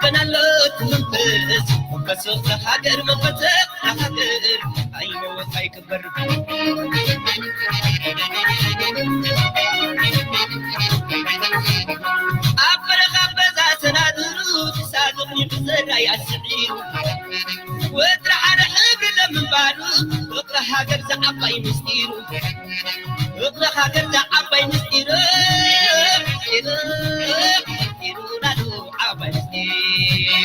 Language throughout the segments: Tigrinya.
ገናሎት መንፈስ መንፈስ ሃገር መንፈስ ሃገር ኣይመወት ኣይክበር። ኣብ በረኻ በዛ ሰናድሩ ክሳብ ዝቕኒ ብዘራይ ኣስዒሩ ወጥሪ ሓደ ሕብሪ ለምንባሩ ፍቕሪ ሃገር ዝዓባይ ምስጢሩ ፍቕሪ ሃገር ዝዓባይ ምስጢሩ ምስጢሩ ምስጢሩ ናሉ ዓባይ ምስጢሩ።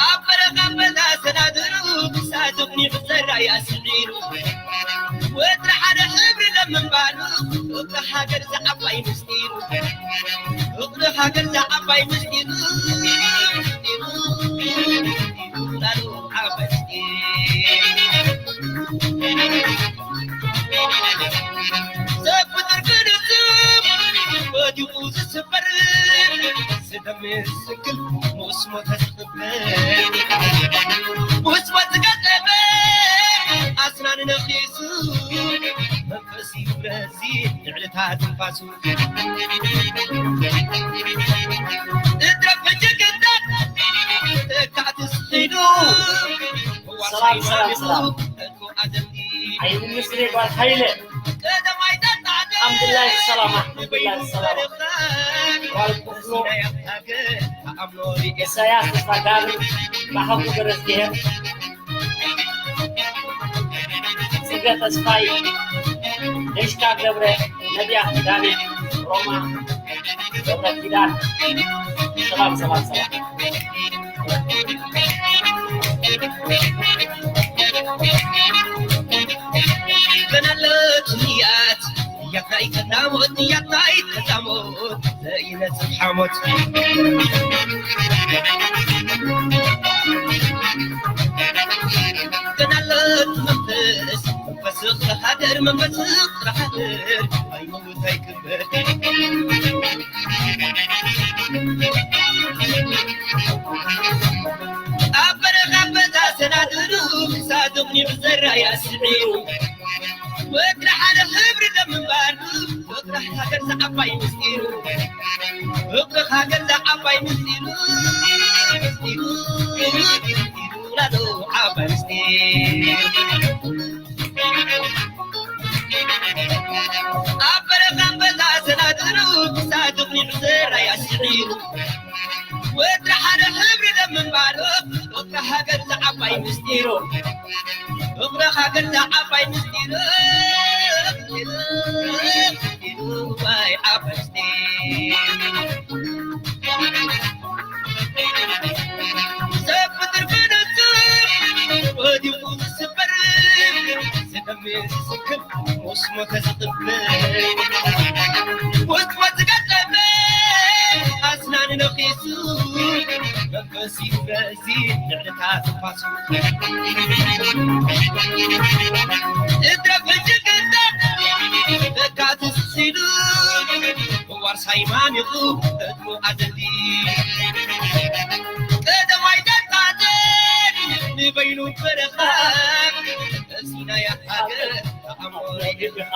ኣብ በረኻ በዛ ሰናድሩ ክሳብ ዝቕኒ ብዘራይ ኣስዒሩ ወጥሪ ሓደ ሕብሪ ለምንባሩ ፍቕሪ ሃገር ዝዓባይ ምስጢሩ ፍቕሪ ሃገር ዝዓባይ ምስጢሩ ምስጢሩ ምስጢሩ ናሉ ዓባይ ምስጢሩ። ሰብ ብጥርቂ ንጹር ወዲቑ ዝስበር ዝደምስ ስክል ምስ ሞተ ዝቕበር ምስ ሞት ዝቀጠበ ኣስናን ነኺሱ መንፈስ ይብረዚ ንዕልታ ትንፋሱ እድረፍ ሕጂ ቅዳም እካ ትስሒሉ ሰላም ሰላም ሰላም። ኣይምስሪ ጓል ሃይለ። ኣልሓምዱሊላህ ሰላም፣ ኣልሓምዱሊላህ ሰላም። ጓል ክፍሉ ኢሳያስ ተስፋ ጋብር፣ ማሕቡ ገረዝግሄር፣ ጽገ ተስፋይ፣ ደሽካ ገብረ፣ ነቢያት ዳዊት፣ ሮማ ገብረ ኪዳን። ሰላም ሰላም ሰላም። ገናለት ንያት ያታይ ቀዳሞት ያታይ ቀዳሞት ዘይነጽር ሓሞት ገናለት መንፈስ መንፈስ ሃገር መንፈስ ሃገር ኣይመውት ኣይክበር። ኣብ በረኻ በዛ ሰናድሩ ሳድቕኒ ብዘራይ ኣስዒሩ ወግሪ ሓደ ሕብሪ ደምንባሩ ፍቕሪ ሃገር ዝዓባይ ምስጢሩ ፍቕሪ ሃገር ዝዓባይ ምስጢሩ ምስጢሩ ምስጢሩ ናዶ ዓባይ ምስጢሩ ኣብ በረኻ በዛ ሰናድሩ ክሳብ ድቕኒ ብዘራይ ኣስዒሩ ወትሪ ሓደ ሕብሪ ደም ምንባሩ ፍቕሪ ሃገር ዝዓባይ ምስጢሩ ፍቕሪ ሃገር ዝዓባይ ምስጢሩ ምስጢሩ ምስጢሩ ዓባይ ምስጢሩ ሰብ ብጥርፊ ንጹር ወዲቑ ዝስበር ዝደሚ ዝስክም ምስ ሞተ ዝቕበር ውጥወጥ ዝገጠመ ኣስናን ነኺሱ መንፈስ ይፍረዚ ንዕልታ ትንፋሱ እትረፍ ሕጂ ቅንጣብ በካ ትስሲሉ ዋርሳይ ማሚቑ ዕድሙ ኣደሊ ቀደማይ ጠጣጠ ንበይኑ በረኻ ነብሲ ናይ ሃገር ተኣምሮ ይግኻ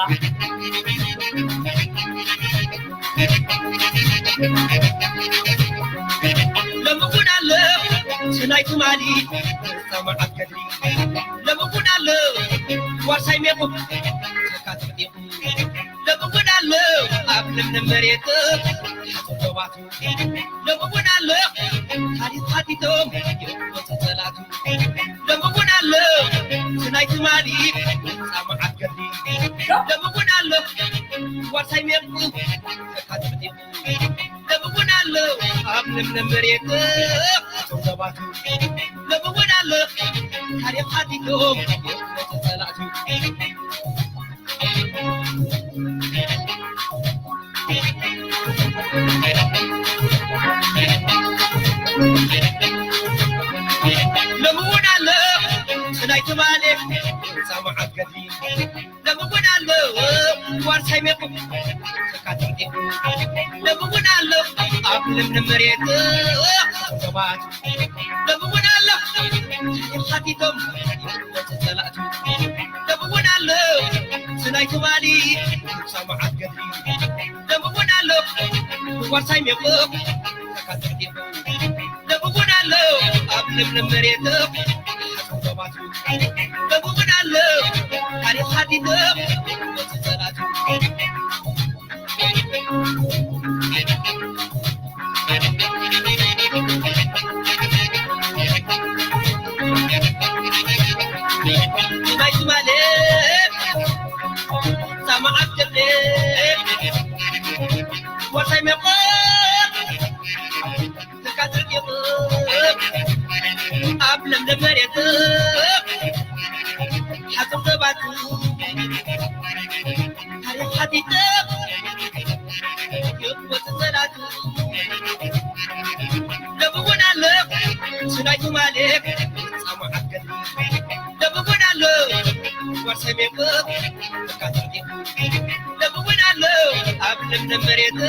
ለምጉን ኣሎ ስናይ ትማሊ ሰማዓት ከድሪ ለምጉን ኣሎ ዋርሳይ ሜቑ ተካትዕጢቑ ለምጉን ኣሎ ኣብ ለምለም መሬት ሓፁር ዶባቱ ለምጉን ኣሎ ታሪኽ ሓቲቶም የወፁ ፀላቱ ለምጉን ኣሎ ስናይ ትማሊ ፃማዓት ገድሊ ለምጉን ኣሎ ዋርሳይ ሜቁ ተካትዕጢቑ ለምጉን ኣሎ ኣብ ለምለም መሬት ሓፁር ዶባቱ ለምጉን ኣሎ ታሪኽ ሓቲቶም የወፁ ፀላቱ ለምውን ኣሎ ናይ ትማሊ ፃማዓት ገድሊ ለምውን ኣሎ ዋርሳይ ሜቁ ተካትዕጢ ለምውን ኣሎ ኣብ ለምለም መሬት ሰባት ለምውን ኣሎ ሓቲቶም ወፅእ ፀላእቱ ናይ ትማሊ ሰማዓት ገድሊ ደምውን ኣሎ። ዋርሳይ ሜቑ ተካትዕቲቑ ደምውን ኣሎ። ኣብ ለምለም መሬት ሓሳብ ዞባቱ ደምውን ኣሎ። ታሪኽ ሓዲጎም ወጽእ ጸላቱ ኣብ ለምለም መሬት ሓጽር ተባቱ ታሪኽ ሓቲተ ይወጽእ ጸላቱ ደብውን ኣሎ። ስናይ ትማሌ ጻማ ዓገል ደብውን ኣሎ። ወርሰሜ ደብውን ኣሎ። ኣብ ለምለም መሬት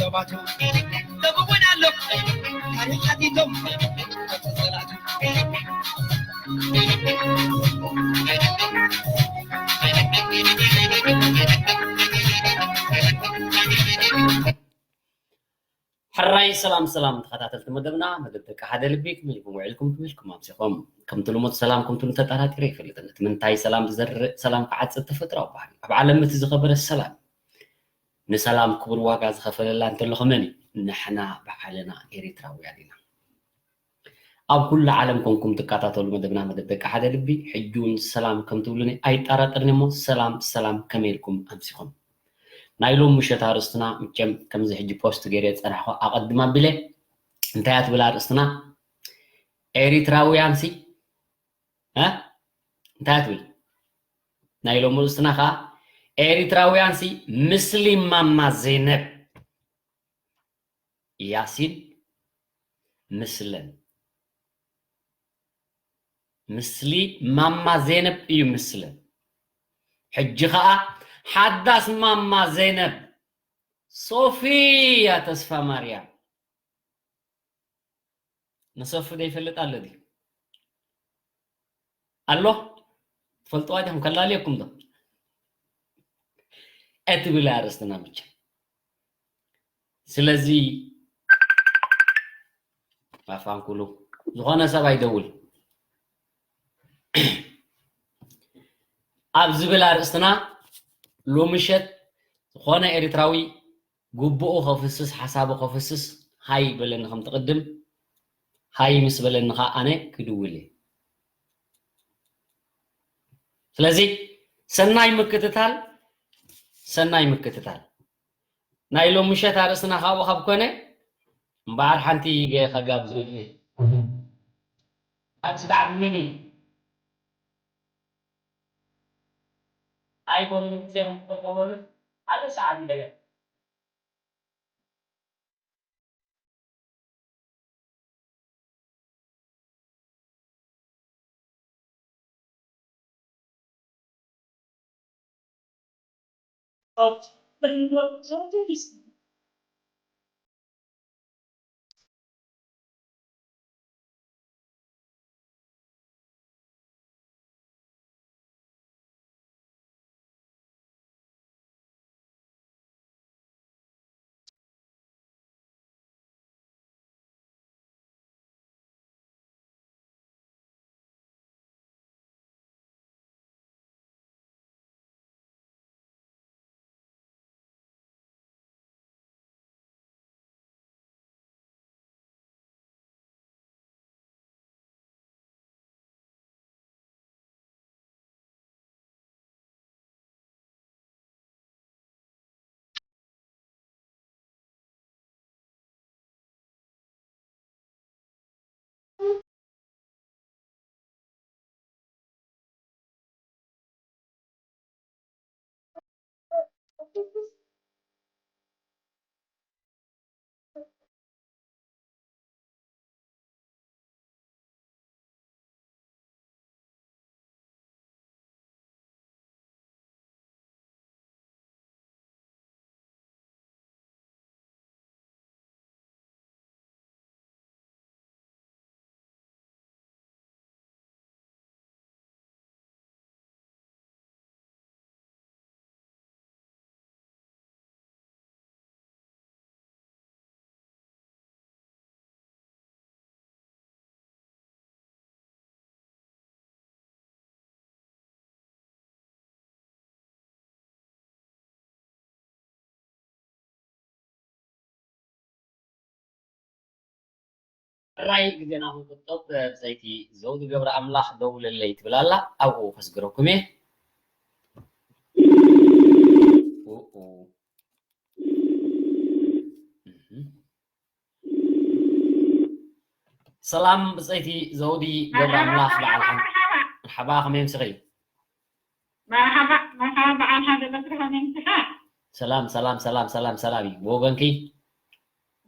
ዞባቱ ደብውን ኣሎ። ታሪኽ ሓቲቶም ጸላቱ ሕራይ ሰላም ሰላም ተኸታተልቲ መደብና፣ መደብ ደቂ ሓደ ልቢ፣ ክምልኩም ውዒልኩም ክምልኩም ኣምሲኹም። ከምቲ ልሙድ ሰላም ከምቲ ተጠራጢረ ይፈልጥን እቲ ምንታይ ሰላም ዝዘርእ ሰላም ክዓጽድ ተፈጥራዊ ባህሪ። ኣብ ዓለም እቲ ዝኸበረ ሰላም ንሰላም ክቡር ዋጋ ዝኸፈለላ እንተለኹ መን እዩ? ንሕና ባዕልና ኤሪትራውያን ኢና። ኣብ ኩሉ ዓለም ኮንኩም ትከታተሉ መደብና መደብ ደቂ ሓደ ልቢ ሕጂ እውን ሰላም ከም ትብሉኒ ኣይጠራጠርን እሞ ሰላም ሰላም ከመይ ኢልኩም ኣምሲኹም? ናይ ሎም ምሸት ኣርእስትና ምቸም ከምዚ ሕጂ ፖስት ገይረ ዝጸናሕኩ ኣቐድም ኣቢለ እንታይ እያ ትብል ኣርእስትና? ኤሪትራውያን ሲ እንታይ ትብል? ናይ ሎም ርእስትና ከኣ ኤሪትራውያን ሲ ምስሊም ማማ ዘይነብ ያሲን ምስለን ምስሊ ማማ ዜነብ እዩ ምስለን። ሕጂ ኸኣ ሓዳስ ማማ ዜነብ ሶፊያ ተስፋ ማርያም ንሰፉ ዘይፈልጥ ኣሎ ድዩ? ኣሎ? ትፈልጥዋ ዲኹም? ከላልየኩም ዶ? እትብል ኣርእስትና ብቻ። ስለዚ ኣፋንኩሉ ዝኾነ ሰብ ኣይደውል ኣብ ዝብል ኣርእስትና ሎምሸት ዝኾነ ኤርትራዊ ግቡኡ ከፍስስ ሓሳቡ ከፍስስ ሃይ በለኒ ከም ትቕድም ሃይ ምስ በለኒ ኸዓ ኣነ ክድውል እየ። ስለዚ ሰናይ ምክትታል ሰናይ ምክትታል ናይ ሎም ምሸት ኣርእስትና ካብኡ ካብ ኮነ እምበኣር ሓንቲ ከጋብዝ ኣብዚ ዳዕሚ ምን ኣይኮኑ ዜም ተቆበሉ ሓደ ሰዓት እንደገና ሕራይ ግዜና ክንቁጥብ ብፀይቲ ዘውዲ ገብረ ኣምላኽ ደውለለይ ትብል ኣላ። ኣብኡ ከስግረኩም እየ። ኡኡ። እህ። ሰላም ብፀይቲ ዘውዲ ገብረ ኣምላኽ በዓል ሓንቲ። መርሓባ፣ ከመይ ኣምሲኺ? መርሓባ፣ መርሓባ፣ በዓል ሓደ በትሪ ከመይ ኣምሲኻ? ሰላም፣ ሰላም፣ ሰላም፣ ሰላም፣ ሰላም እዩ። ብወገንኪ?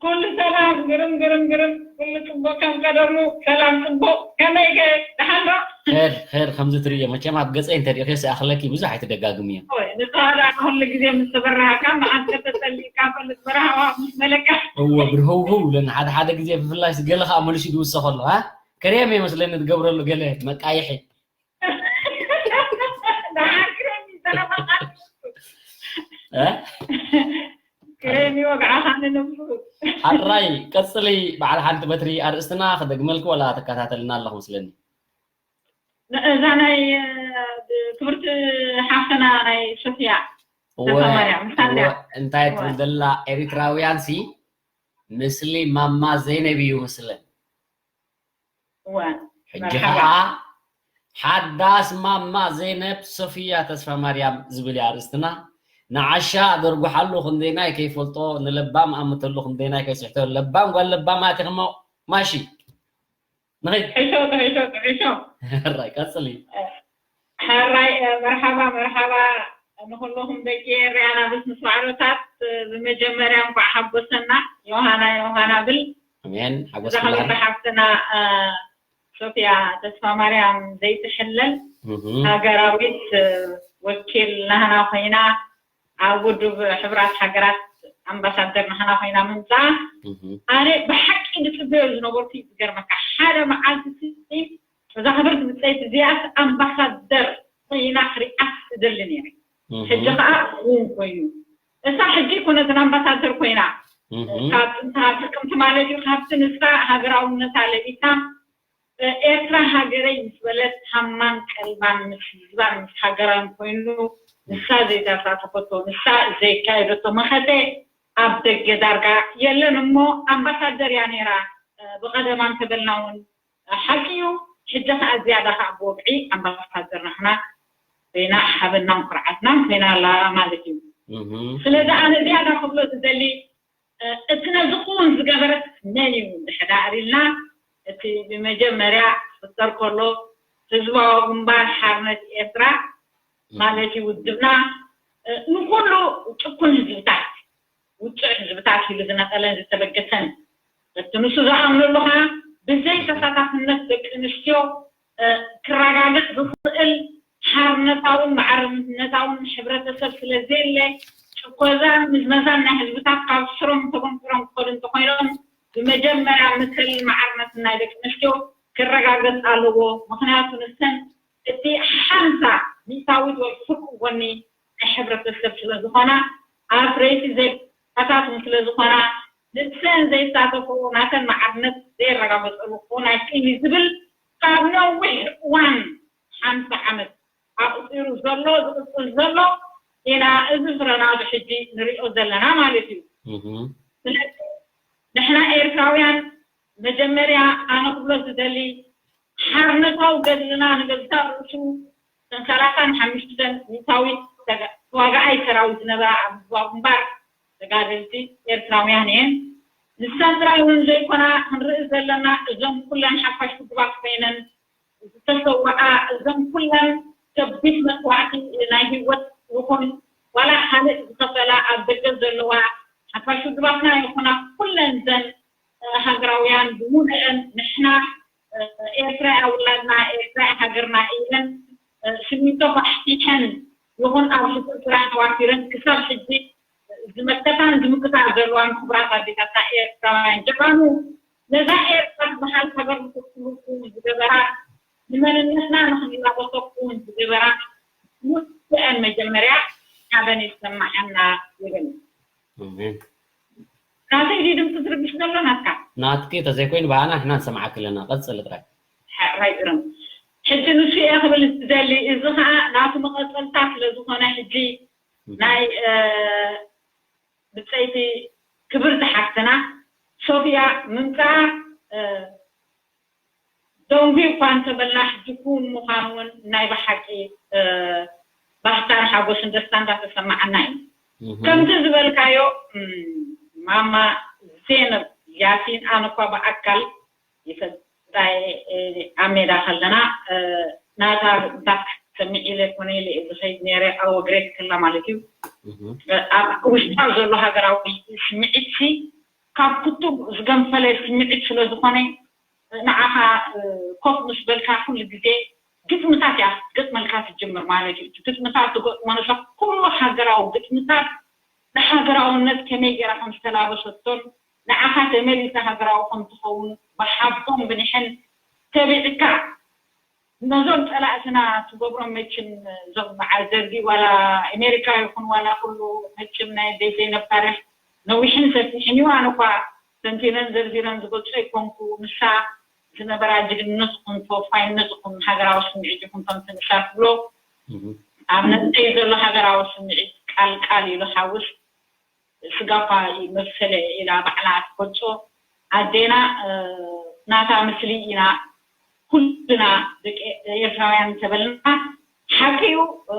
ኩሉ ሰላም፣ ግርም፣ ግርም፣ ግርም። ኩሉ ጽቡቕ ከም ቀደሙ። ሰላም ጽቡቕ። ከመይ ከ? ደሓን ዶ? ኸይር፣ ኸይር፣ ከምዚ ትርእዮ። መቸም ኣብ ገጸይ እንተሪእኽዮ ይኣኽለኪ፣ ብዙሕ ኣይትደጋግምዮ። ኦይ፣ ንስኻ ደኣ ኩሉ ግዜ ምስ ተበራህካ፣ መዓስ ከተጸሊእካ፣ ፈለጥ በረሃዋ ምስ መለካ። እወ፣ ብርህውህው ይብለኒ። ሓደ ሓደ ግዜ ብፍላይ ገለ ኸኣ መሊሱ ይድውሰ ከሎ፣ ሃ? ክሬም እየ መስለኒ ትገብረሉ ገለ መቃይሒ። ደሓር ክሬም ይዘረባኻ። እ? ክሬም ይወግዓኻ ንነብሱ። ሕራይ፣ ቀጽሊ በዓል ሓንቲ በትሪ ኣርእስትና ክደግመልኪ ወላ ተከታተልና ኣለኹ መስለኒ። ን-፣ እዛ ናይ፣ እ፣ ክብርቲ ሓፍትና ናይ ሶፊያ እወ፣ ተስፋማርያም፣ ምሳሌ። እወ፣ እንታይ እወ። ትብል ዘላ ኤሪትራውያን ሲ ምስሊ ማማ ዘይነብ እዩ መስለን። እወ። ሕጂ መርሓባ። ኸዓ ሓዳስ ማማ ዘይነብ ሶፊያ ተስፋማርያም ዝብል እዩ ኣርእስትና። ንዓሻ ኣደርጉሓሉ ክንደይናይ ከይፈልጦ፣ ንለባም ኣምተሉ ክንደይናይ ከይስሕቶ፣ ለባም ጓል ለባም ኣቲኽሞ ማሺ። ንኸይድ። ሕሾ፣ ሕሾ፣ ሕሾ። ሕራይ፣ ቀጽሊ። ሕራይ፣ መርሓባ፣ መርሓባ ንኹልኹም ደቂ ኤርትራ፣ ናብስ ምስ ባዕሎታት፣ ብመጀመርያ እንኳዕ ሓጎሰና። ዮሃና፣ ዮሃና ብል። ኣሜን። ሓጎስ እዛ ክብርቲ ኩላህና። ሓፍትና፣ እ፣ ሶፊያ ተስፋ ማርያም ዘይትሕለል እህ። ሃገራዊት፣ እ፣ ወኪል ናህና ኮይና፣ ኣብ ውድብ ሕቡራት ሃገራት ኣምባሳደር ናህና ኮይና ምምፃኣ፣ እህ። ኣነ ብሓቂ ዝፅበዮ ዝነበርኩ እዩ ዝገርመካ። ሓደ መዓልቲ እዛ ክብርቲ ብፀይቲ እዚኣስ ኣምባሳደር ኮይና ክሪኣስ እደሊ ነይረ። እህ። ሕጂ ከዓ እውን ኮይኑ። እሳ ሕጂ ኣይኮነትን ኣምባሳደር ኮይና። እህ። ካብ ጥንታ ጥቅምቲ ማለት እዩ፣ ካብቲ ንሳ ሃገራውነታ ለቢሳ፣ ኤርትራ ሃገረይ ምስ በለት ሃማን ቀልባን ምስ ህዝባን ምስ ሃገራን ኮይኑ፣ ንሳ ዘይተሳተፈቶ፣ ንሳ ዘየካየደቶ መኸተ ኣብ ደገ ዳርጋ የለን እሞ ኣምባሳደር እያ ነይራ። ብቐደማ እንተበልና እውን ሓቂ እዩ። ሕጂ ከዓ ዝያዳ ከዓ ብወግዒ ኣምባሳደር ናህና ኮይና ሓበናን ኩርዓትናን ኮይና ኣላ ማለት እዩ። እህ። ስለዚ ኣነ ዝያዳ ክብሎ ዝደሊ፣ እ፣ እቲ ነዚ ክውን ዝገበረት መን እዩ እንድሕር ኢልና፣ እቲ ብመጀመርያ ክፍጠር ከሎ ህዝባዊ ግንባር ሓርነት ኤርትራ እህ። ማለት እዩ ውድብና፣ እ፣ ንኩሉ ጭኩን ህዝብታት፣ ውጹዕ ህዝብታት ኢሉ ዝነቐለን ዝተበገሰን፣ እቲ ንሱ ዝኣምነሉ ከዓ ብዘይ ተሳታፍነት ደቂ ኣንስትዮ፣ እ፣ ክረጋገጽ ዝኽእል ሓርነታውን ማዕርነታውን ሕብረተሰብ ስለ ዘየለ፣ ጭኮዛን ምዝመዛን ናይ ህዝብታት ካብ ስሮም ተበንቁሮም ክኸዱ እንተኾይኖም፣ ብመጀመርያ መሰልን ማዕርነትን ናይ ደቂ ኣንስትዮ ክረጋገጽ ኣለዎ። ምኽንያቱ ንሰን እቲ ሓምሳ ሚእታዊት ወይ ፍርቂ ጎኒ ናይ ሕብረተሰብ ስለ ዝኾና፣ ኣፍረይቲ ዜጋታት ስለ ዝኾና፣ ንሰን ዘይሳተፍኦ ናተን ማዕርነት ዘየረጋገጸሉ ክኾና ይኽእል እዩ ዝብል ካብ ነዊሕ እዋን፣ ሓምሳ ዓመት ኣቑጺሩ ዘሎ፣ ዝቕጽል ዘሎ ኢና። እዚ ፍረ ናቱ ሕጂ ንሪኦ ዘለና ማለት እዩ። እህ። ስለዚ ንሕና ኤርትራውያን መጀመርያ ኣነ ክብሎ ዝደሊ ሓርነታዊ ገድልና ንገዛእ ርእሱ እተን ሰላሳን ሓሙሽተን ሚእታዊት ተጋ-፣ ተዋጋኣይ ሰራዊት ዝነበራ ኣብ ህዝባዊ ግንባር ተጋደልቲ ኤርትራውያን እየን። ንሰን ጥራይ እውን ዘይኮና ክንርኢ ዘለና እዞም ኩለን ሓፋሽ ውድባት ኮይነን ዝተሰውኣ፣ እዞም ኩለን ከቢድ መስዋእቲ ናይ ህይወት ይኹን ዋላ ካልእ ዝኸፈላ ኣብ ደገ ዘለዋ ሓፋሽ ውድባትና ይኹና ኩለን ዘን ሃገራውያን ብምሉአን ንሕና ኤርትራ እያ ውላድና፣ ኤርትራ እያ ሃገርና ኢለን ስሚንቶ ፋሕፊሐን ይኹን ኣብ ሽጡር ስራሕ ተዋፊረን ክሳብ ሕጂ ዝመከታን ዝምክታ ዘለዋን ክቡራት ኣዴታትና ኤርትራውያን ጀጋኑ፣ ነዛ ኤርትራ ትበሃል ሃገር ንክትህልው ዝገበራ፣ ንመንነትና ንክንላበሶ ክውን ዝገበራ፣ ሙሉአን መጀመርያ ሓበን ይሰማዓና ይብል። ኣሜን። ናተይ ድዩ ድምፂ ዝርብሽ ዘሎ ናትካ? ናትኪ ተዘይኮይኑ ብኣና ንሕና ንሰምዓኪ ኣለና። ቀፅሊ ጥራይ። ሕራይ ግርም። ሕጂ ንሱ እየ ክብል ዝደሊ፣ እዚ ከዓ ናቱ መቐፀልታ ስለ ዝኾነ ሕጂ እም። ናይ፣ እ፣ ብፀይቲ ክብርቲ ሓፍትና ሶፊያ ምምፃኣ፣ እ፣ ደንጉዩ እኳ እንተበልና፣ ሕጂ ክውን ምዃኑ እውን ናይ ብሓቂ፣ እ፣ ባህታን ሓጎስን ደስታ እንዳተሰማዓና እዩ። እህ። ከምቲ ዝበልካዮ፣ እም፣ ማማ ዜነብ ያሲን፣ ኣነ እኳ ብኣካል ይፈልጣ እየ፣ እ፣ ኣብ ሜዳ ከለና፣ እ፣ ናታ እንታይ ክሰምዕ ኢለ ኮነ ኢለ እየ ዝኸይድ ነይረ፣ ኣብ ወግሬት ከላ ማለት እዩ። እህ። እ፣ ኣብ ውሽጣ ዘሎ ሃገራዊ ስምዒት ሲ ካብ ኩቱብ ዝገንፈለ ስምዒት ስለ ዝኾነ፣ ንዓኻ፣ እ፣ ኮፍ ምስ በልካ ኩሉ ግዜ ግጥምታት እያ ክትገጥመልካ ትጅምር ማለት እዩ። እቲ ግጥምታት ትገጥሞ ንሳ ኩሉ ሃገራዊ ግጥምታት ንሃገራውነት ከመይ ገይራ ከም ዝተላበሰቶን ንዓኻ ተመሊሳ ሃገራዊ ከም ትኸውን ብሓቦም ብኒሕን ተቢዕካ ነዞም ጸላእትና ትገብሮም መችም እዞም በዓል ደርጊ ዋላ ኣሜሪካ ይኹን ዋላ ኩሉ መችም ናይ ደይ ዘይነብ ታሪኽ ነዊሕን ሰፊሕን እዩ። ኣነ እኳ ተንቲነን ዘርዚረን ዝገልጾ ኣይኮንኩ። ንሳ ዝነበራ ጅግንነት ይኹን ተወፋይነት ይኹን ሃገራዊ ስምዒት ይኹን ከምቲ ንሳ ትብሎ እህ። ኣብ ነብሰይ ዘሎ ሃገራዊ ስምዒት ቃል ቃል ኢሉ ሓውስ ስጋፋ መሰለ ኢላ ባዕላ ትገልጾ ኣዴና፣ እ፣ ናታ ምስሊ ኢና ኩልና ደቂ ኤርትራውያን እንተበልና ሓቂ እዩ። እ፣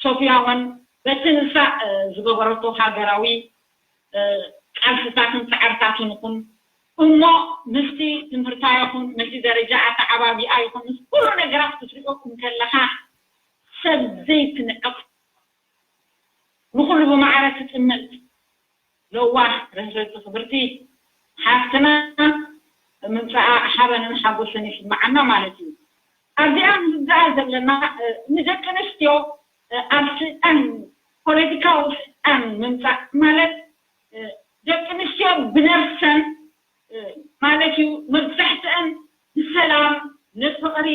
ሶፍያ እውን በቲ ንሳ፣ እ፣ ዝገበረቶ ሃገራዊ፣ እ፣ ቃልስታትን ጻዕርታትን ይኹን እሞ ምስቲ ትምህርታ ይኹን ምስቲ ደረጃ ኣተዓባቢኣ ይኹን ምስ ኩሉ ነገራት ክትሪኦ እንከለኻ ሰብ ዘይትንዕቕ ንኹሉ ብማዕረ ትጥምት ለዋህ ርህርህቲ ክብርቲ ሓፍትና ምምፃኣ ሓበንን ሓጎስን ይስማዓና ማለት እዩ። ኣብዚኣ ንርዳኣ ዘለና፣ እ፣ ንደቂ ኣንስትዮ፣ እ፣ ኣብ ስልጣን ፖለቲካዊ ስልጣን ምምፃእ ማለት፣ እ፣ ደቂ ኣንስትዮ ብነብሰን፣ እ፣ ማለት እዩ መብዛሕትአን ንሰላም፣ ንፍቕሪ፣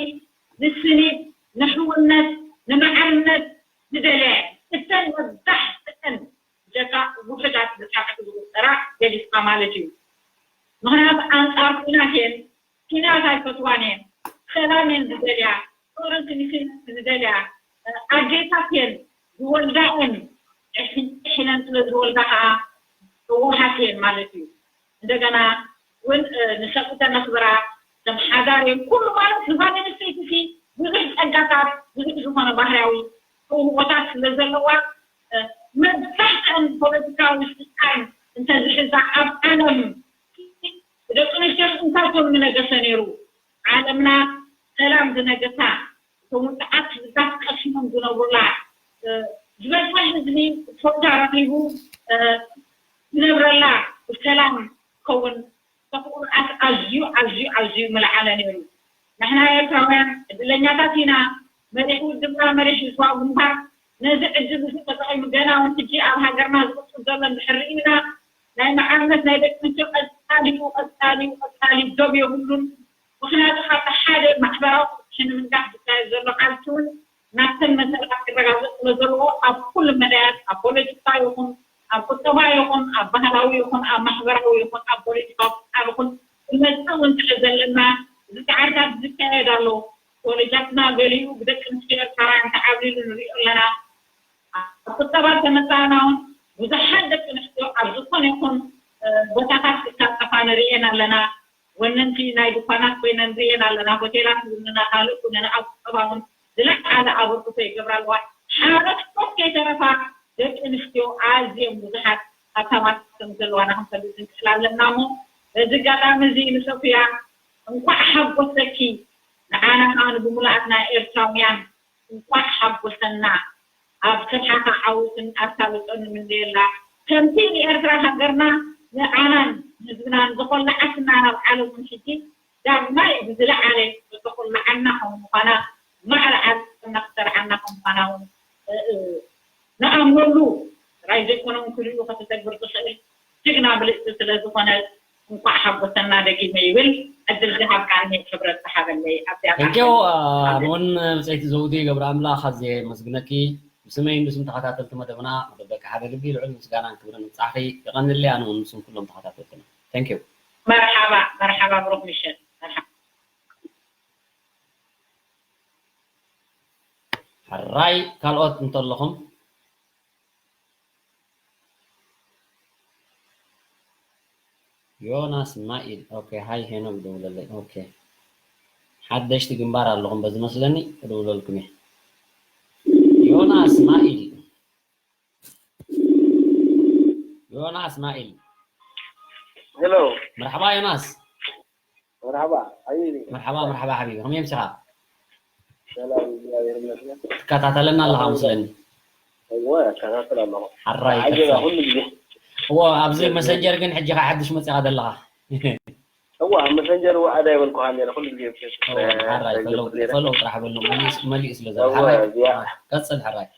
ንስኒት፣ ንሕውነት፣ ንማዕርነት ዝደለያ እየን። እተን መብዛሕትአን ብጀካ ውሑዳት ብጣዕሚ ዝቑጸራ ገሊጽካ ማለት እዩ። ምኽንያቱ ኣንጻር ኲናት እየን፣ ኲናት ኣይፈትዋን እየን፣ ሰላም እየን ዝደልያ፣ ፍቕርን ክንክን ዝደልያ፣ እ፣ ኣዴታት እየን ዝወልዳ እየን፣ ሕን-፣ ሕነን ስለ ዝወልዳ ከዓ ለዋሃት እየን ማለት እዩ። እንደገና እውን፣ እ፣ ንሰብኡተን ነኽብራ፣ ከም ሓዳር እየን። ኩሉ ማለት ንጓል ኣንስተይቲ ሲ ብዙሕ ጸጋታት፣ ብዙሕ ዝኾነ ባህርያዊ ተውህቦታት ስለ ዘለዋ፣ እ፣ መብዛሕትአን ፖለቲካዊ ስልጣን እንተዝሕዛ ኣብ ዓለም ብደቂ ኣንስትዮ እንታይ ኮን ምነገሰ ነይሩ? ዓለምና ሰላም ዝነገሳ፣ እቶም ውጽዓት ህዝብታት ቀሲኖም ዝነብሩላ፣ እ፣ ዝበዝሐ ህዝቢ ፎታ ረኺቡ፣ እ፣ ዝነብረላ ብሰላም ክኸውን ተኽእሎታት ኣዝዩ፣ ኣዝዩ፣ ኣዝዩ ምልዓለ ነይሩ። ንሕና ኤርትራውያን ዕድለኛታት ኢና። መሪሕ ውድብና፣ መሪሕ ህዝባዊ ግንባር ነዚ ዕድል እዚ ተጠቒሙ ገና እውን ሕጂ ኣብ ሃገርና ዝቕጽል ዘሎ እንድሕር ርኢና፣ ናይ መዓርነት ናይ ደቂ ኣንስትዮ ቀጻሊ እዩ፣ ቀጻሊ እዩ፣ ቀጻሊ እዩ፣ ዶብ የብሉን። ምኽንያቱ ካብቲ ሓደ ማሕበራዊ ፍትሒ ንምንጋፍ ዝካየድ ዘሎ ቃልሲ እውን ናብተን መሰላት ክረጋገጽ ስለ ዘለዎ ኣብ ኩሉ መዳያት፣ ኣብ ፖለቲካ ይኹን፣ ኣብ ቁጠባ ይኹን፣ ኣብ ባህላዊ ይኹን፣ ኣብ ማሕበራዊ ይኹን፣ ኣብ ፖለቲካዊ ስልጣን ይኹን፣ ክመጽእ እውን ስለ ዘለና፣ እዚ ጻዕርታት ዝካየድ ኣሎ። ኮሌጃትና ገሊኡ ብደቂ ኣንስትዮ ኤርትራውያን ተዓብሊሉ ንሪኦ ኣለና። ኣብ ቁጠባ ተመጻእና እውን ብዙሓት ደቂ ኣንስትዮ ኣብ ዝኾነ ይኹን፣ እ፣ ቦታታት ክሳተፋ ንሪኤን ኣለና። ወነንቲ ናይ ድኳናት ኮይነን ንሪኤን ኣለና። ሆቴላት ይውንና፣ ካልእ ኩነን ኣብ ቁጠባ እውን ዝለዓለ ኣበርክቶ ይገብራ ኣለዋ። ሓረስቶት ከይተረፋ ደቂ ኣንስትዮ ኣዝዮም ብዙሓት ሃብታማት ከም ዘለዋና ክንፈልጥ ንክእል ኣለና። እሞ በዚ ኣጋጣሚ እዚ ንሶፍያ እንኳዕ ሓጎሰኪ፣ ንዓና ከዓ ንብሙሉኣትና ኤርትራውያን እንኳዕ ሓጎሰና። ኣብ ስርሓኻ ዓወትን ኣሳልጦን ንምነየላ። ከምቲ ንኤርትራ ሃገርና ንዓናን ንህዝብናን ዘኾላዓትና ናብ ዓለም እውን ሕጂ ዳግማይ ብዝለዓለ ዝተኾላዓና ከም ምዃና፣ ማዕረ ዓለምና ክሰርዓና ከም ምዃና እውን፣ እ፣ እ፣ ንኣምነሉ። ጥራይ ዘይኮነ እውን ክልኡ ከተተግብር ትኽእል ጅግና ብልጽቲ ስለ ዝኾነት እንኳዕ ሓጎሰና ደጊመ ይብል። ዕድል ዝሃብካኒ ክብረት ዝሃበለይ ኣብዚኣ Thank you። ኣነ እውን ብጸይቲ ዘውዲ ገብረ ኣምላኽ ኣዝየ የመስግነኪ። ብስመይን ብስም ተኸታተልቲ መደብና፣ መደብ ደቂ ሓደ ልቢ ልዑል ምስጋናን ክብርን ንብጻሕኺ። የቐንየለይ ኣነ እውን ምስም ኩሎም ተኸታተልትና። Thank you። መርሓባ፣ መርሓባ፣ ብሩኽ ምሸት። መርሓባ። ሕራይ ካልኦት እንተለኹም። ዮናስ ማኢል። ኦኬ፣ ሃይ ሄኖክ ደውለለይ። ኦኬ። ሓደሽቲ ግንባር ኣለኹም በዚ መስለኒ፣ ክድውለልኩም እየ። ዮናስ ማኢል፣ ዮናስ ማኢል። ሄሎ። መርሓባ ዮናስ። መርሓባ ሓቢቢ። መርሓባ፣ መርሓባ ሓቢቢ። ከመይ ኣምሲኻ? ሰላም፣ እግዚኣብሔር ይመስገን። ትከታተለና ኣለኻ መስለኒ። እወ፣ እከታተል ኣለኹ። ሓራይ ዓጀባ ቀጽል። ኩሉ ግዜ። እዎ፣ ኣብዚ መሰንጀር ግን ሕጂ ኸዓ ሓድሽ መጺኻ ዘለኻ። እወ፣ ኣብ መሰንጀር እወ፣ ኣደ ኣይበልኩኻን ነይረ፣ ኩሉ ግዜ ኣብ ፌስቡክ፣ እዎ፣ ሓራይ እ፣ ፈለዉ፣ ነይረ። ፈለዉ ጥራሕ በሉ፣ መሊኡ፣ መሊኡ ስለ ዘሎ። እወ፣ ሓራይ፣ እዚኣ ቀጽል ሓራይ።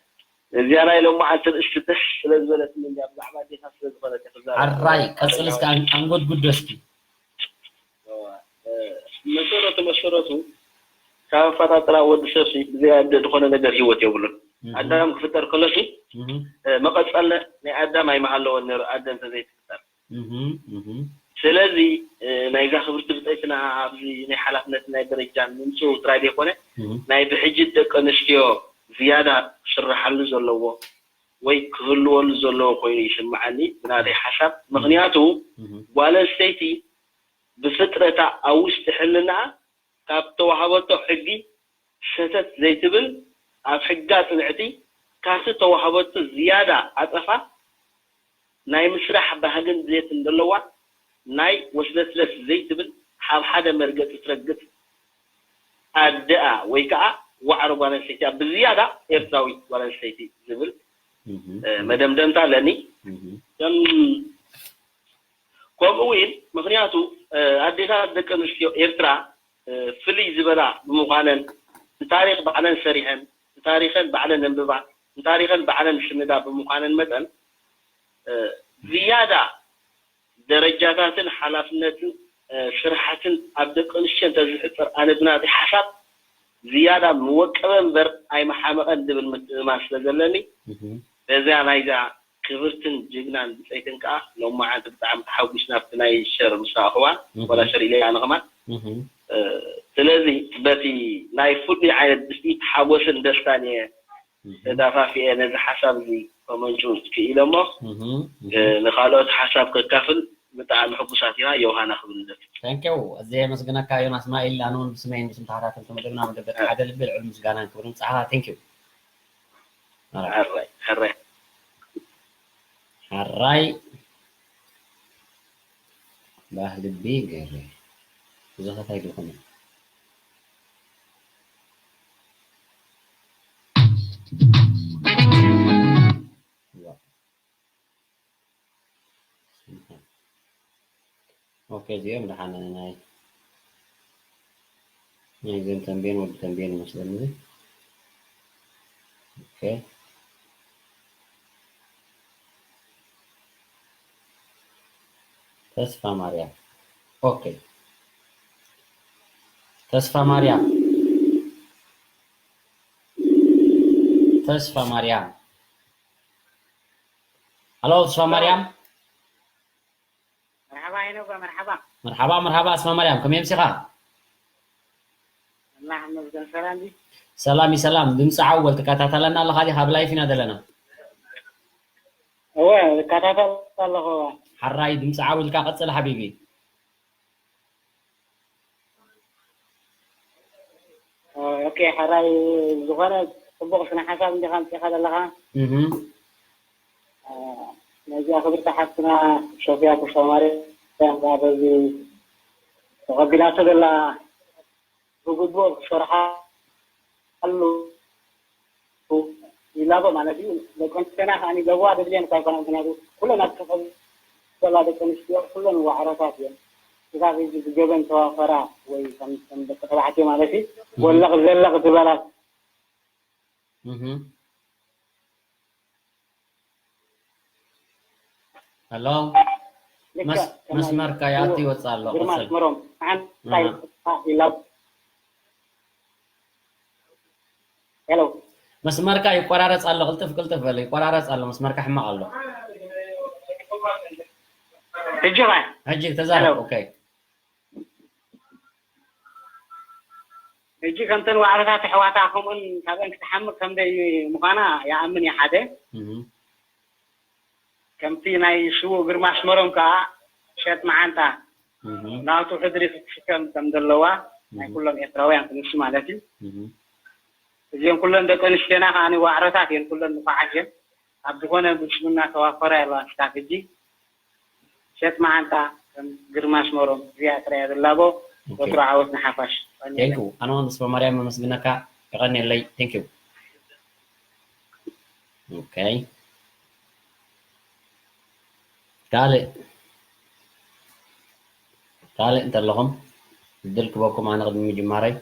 እዚኣ ናይ ሎማዓንቲ ንእሽቲ ደስ ስለ ዝበለትኒ እንድያ፣ ብዛዕባ ኣዴታት ስለ ዝኾነት እየ ክዛረብ። ሓራይ፣ ቀጽል እስከ ኣን-፣ ኣንጎድጉዶ እስኪ። እወ፣ እ፣ መሰረቱ፣ መሰረቱ፣ ካብ ኣፈጣጥራ ወዲ ሰብ ሲ ብዘይ ኣደ ዝኾነ ነገር ህይወት የብሉን። እህ፣ ኣዳም ክፍጠር ከሎ ሲ፣ እህ፣ እ፣ መቐጸለ ናይ ኣዳም ኣይምሃለወን ነይሩ፣ ኣደ እንተዘይትፍጠር። እህ፣ እህ፣ ስለዚ፣ እ፣ ናይዛ ክብርቲ ብጸይትና ኣብዚ ናይ ሓላፍነት ናይ ደረጃ ንምጽኡ ጥራይ ዘይኮነ፣ እህ፣ ናይ ብሕጂ ደቂ ኣንስትዮ ዝያዳ ክስርሓሉ ዘለዎ ወይ ክህልወሉ ዘለዎ ኮይኑ ይስምዓኒ፣ ብናተይ ሓሳብ። ምኽንያቱ፣ እህ፣ ጓል ኣንስተይቲ ብፍጥረታ ኣብ ውሽጢ ሕልናኣ ካብ ተዋህበቶ ሕጊ ሰተት ዘይትብል፣ ኣብ ሕጋ ጽንዕቲ፣ ካብቲ ተዋህበቶ ዝያዳ ዓጸፋ ናይ ምስራሕ ባህግን ድሌትን ዘለዋ፣ ናይ ወስለስለስ ዘይትብል፣ ኣብ ሓደ መርገጺ ትረግጽ ኣደኣ ወይ ከኣ ዋዕሮ ጓል ኣንስተይቲኣ፣ ብዝያዳ ኤርትራዊት ጓል ኣንስተይቲ ዝብል፣ እህ፣ እ፣ መደምደምታ ኣለኒ። እህ፣ ከም ከምኡ እውን ምኽንያቱ፣ እ፣ ኣዴታት ደቂ ኣንስትዮ ኤርትራ፣ እ፣ ፍልይ ዝበላ ብምዃነን፣ ንታሪኽ ባዕለን ሰሪሐን፣ ንታሪኸን ባዕለን ኣንብባ፣ ንታሪኸን ባዕለን ዝስንዳ ብምዃነን መጠን፣ እ፣ ዝያዳ ደረጃታትን ሓላፍነትን፣ እ፣ ስራሓትን ኣብ ደቂ ኣንስትዮ እንተዝሕጽር፣ ኣነ ብናተይ ሓሳብ ዝያዳ ምወቀበ እምበር ኣይምሓመቐን ዝብል ምትእምማን ስለ ዘለኒ፣ እህ፣ በዛ ናይዛ ክብርትን ጅግናን ብጸይትን ከኣ ሎማዓንቲ ብጣዕሚ ተሓጒስና ኣብቲ ናይ ሸር ምስ ረኣኹዋ፣ እህ፣ ወላ ሸር ኢለ ኣነ ከማን። እህ፣ እ፣ ስለዚ በቲ ናይ ፍሉይ ዓይነት ብስኢት ሓጎስን ደስታን እየ ተዳፋፊኤ ነዚ ሓሳብ እዚ ከመንጩ ክኢለ እሞ፣ እህ፣ እህ። እ፣ ንኻልኦት ሓሳብ ከካፍል ብጣዕሚ ሕጉሳት ኢና። ዮሃና ክብል ንደሊ። Thank you። ኣዝየ የመስግነካ ዮናስ ማኢል፣ ኣነ እውን ብስመይን ብስም ተኸታተልቲ መደብና መደብ ሓደ ልቢ ልዑል ምስጋናን ክብርን ንብጻሕኻ። Thank you። ኣራይ። ሕራይ፣ ሕራይ። ሓራይ ባህ ልቢ ገይረ። ብዙሓት ኣይደኾነ። ኦኬ፣ እዚኦም ደሓን ናይ፣ ናይዘን ተንቤን፣ ወዲ ተንቤን ይመስለኒ እዚ። ኦኬ። ተስፋ ማርያም። ኦኬ። ተስፋ ማርያም። ተስፋ ማርያም። ሃሎ፣ ተስፋ ማርያም። መርሓባ ሄኖጋ፣ መርሓባ። መርሓባ፣ መርሓባ፣ ተስፋ ማርያም፣ ከመይ ኣምሲኻ? ኣላህ ይመስገን፣ ሰላም ድዩ? ሰላም እዩ፣ ሰላም። ድምፂ ዓወል ትከታተለና ኣለኻ ዲኻ? ኣብ ላይፍ ኢና ዘለና። እወ፣ እከታተል ኣለኹ። እወ። ሓራይ ድምፂ ዓወል ኢልካ ቀፅል ሓቢቢ። ኦኬ፣ ሕራይ፣ ዝኾነ ጽቡቕ ስነ ሓሳብ እንዲኻ ኣምጺእካ ዘለኻ። እህ። ነዚኣ ክብርቲ ሓፍትና ሶፍያ ተስፋማርያም ከኣ በዚ ተቐቢላቶ ዘላ ብግቡእ ክትሰርሓሉ ይላቦ ማለት እዩ። ደቂ ኣንስትዮና ከኣ ይገብዋ፣ ዘድልየን እኳ ኣይኮነን። ምኽንያቱ ኩለን ኣብ ተቐበላ ደቂ ኣንስትዮ ኩለን ዋዕሮታት እየን። ክሳብ ሕጂ ብገበን ተዋፈራ ወይ ከም፣ ከም ደቂ ተባዕትዮ ማለት እዩ፣ ወለቕ ዘለቕ ዝበላ። እህ። ሄሎ። ልክዕ መስ-፣ ከማይ መስመርካ ይኣቱ ይወጽእ ኣሎ። ግርማ ቀጽል። ኣስመሮም፣ ሓንቲ ኣሃ። ኢላ። ሄሎ። መስመርካ ይቆራረጽ ኣሎ። ቅልጥፍ ቅልጥፍ በል። ይቆራረጽ ኣሎ። መስመርካ ሕማቕ ኣሎ። ሕጂ ኸ? ሕጂ ተዛረብ። ሄሎ። ኦኬ። ሕጂ ከምተን ዋዕሮታት ኣሕዋታ ከምኡን ካብአን ክትሓምቕ ከም ደይ ምዃና ይኣምን እየ ሓደ። እህ። ከምቲ ናይ ስዉእ ግርማ ኣስመሮም ከኣ ሸጥ መዓንጣ እህ። ናቱ ሕድሪ ክትሽከም ከም ዘለዋ ናይ ኩሎም ኤርትራውያን ክንሱ ማለት እዩ። እዚኦም ኩሎም ደቂ ኣንስትዮና ከዓ ዋዕሮታት እየን፣ ኩሎም ንፋዓት እየን። ኣብ ዝኾነ ብልሽምና ተዋፈራ ኣለዋ ክሳብ ሕጂ። ሸጥ መዓንጣ ከም ግርማ ኣስመሮም እዚኣ ጥራይ እያ ዘላቦ። ወትሩ ዓወት ንሓፋሽ። ቴንክ ዩ። ኣነ እውን ተስፋ ማርያም መመስግነካ። የቐንየለይ። ቴንክ ዩ። ኦኬ። ካልእ ካልእ እንተለኹም ዕድል ክበኩም ኣነ ቅድሚ ምጅማረይ።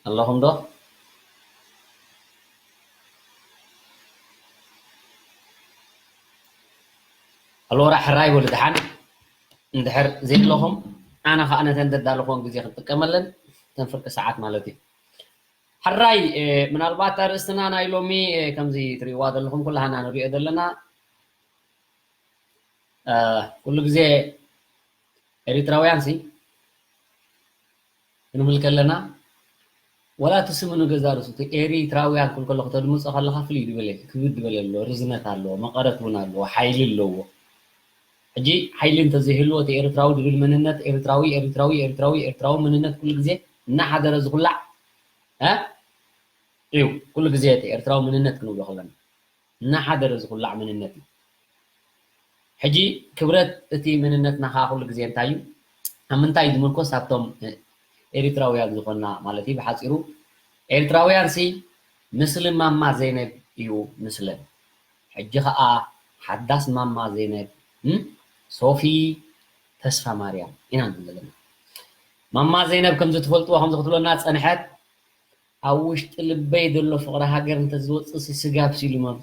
ኣለኹም ዶ? ኣሎራ ሕራይ በሉ ደሓን። እንድሕር ዘይለኹም ኣነ ኸዓ ነተን ዘዳለኹወን ግዜ ክጥቀመለን፣ እተን ፍርቂ ሰዓት ማለት እዩ። ሕራይ፣ እ፣ ምናልባት ኣርእስትና ናይ ሎሚ፣ እ፣ ከምዚ ትርእይዋ ዘለኹም ኩላህና ንሪኦ ዘለና፣ እ፣ ኩሉ ግዜ ኤሪትራውያን ሲ ክንብል ከለና፣ ወላ እቲ ስሙ ንገዛ ርእሱ፣ እቲ ኤሪትራውያን ክብል ከለኹ ተድምጾ ከለኻ ፍልይ ዝበለ፣ ክብድ ዝበለ ኣለዎ፣ ርዝነት ኣለዎ፣ መቐረት እውን ኣለዎ፣ ሓይሊ ኣለዎ። ሕጂ ሓይሊ እንተዘይህልዎ፣ እቲ ኤርትራዊ ዝብል መንነት፣ ኤርትራዊ፣ ኤርትራዊ፣ ኤርትራዊ፣ ኤርትራዊ መንነት ኩሉ ግዜ እናሓደረ ዝኹላዕ፣ እ? እዩ። ኩሉ ግዜ እቲ ኤርትራዊ መንነት ክንብሎ ከለና፣ እናሓደረ ዝኹላዕ መንነት እዩ። ሕጂ ክብረት እቲ መንነትና ኸዓ ኩሉ ግዜ እንታይ እዩ? ኣብ ምንታይ እዩ ዝምርኮስ? ኣብቶም፣ እ፣ ኤሪትራውያን ዝኾንና ማለት እዩ። ብሓጺሩ ኤሪትራውያን ሲ ምስሊ ማማ ዘይነብ እዩ ምስለን። ሕጂ ኸዓ ሓዳስ ማማ ዘይነብ፣ እም፣ ሶፊ ተስፋ ማርያም ኢና ንብል ዘለና። ማማ ዘይነብ ከምዚ ትፈልጥዎ፣ ከምዚ ክትብለና ጸንሐት፣ ኣብ ውሽጢ ልበይ ዘሎ ፍቕሪ ሃገር እንተዝወጽእ ሲ ስጋብ ሲሉ መብ-፣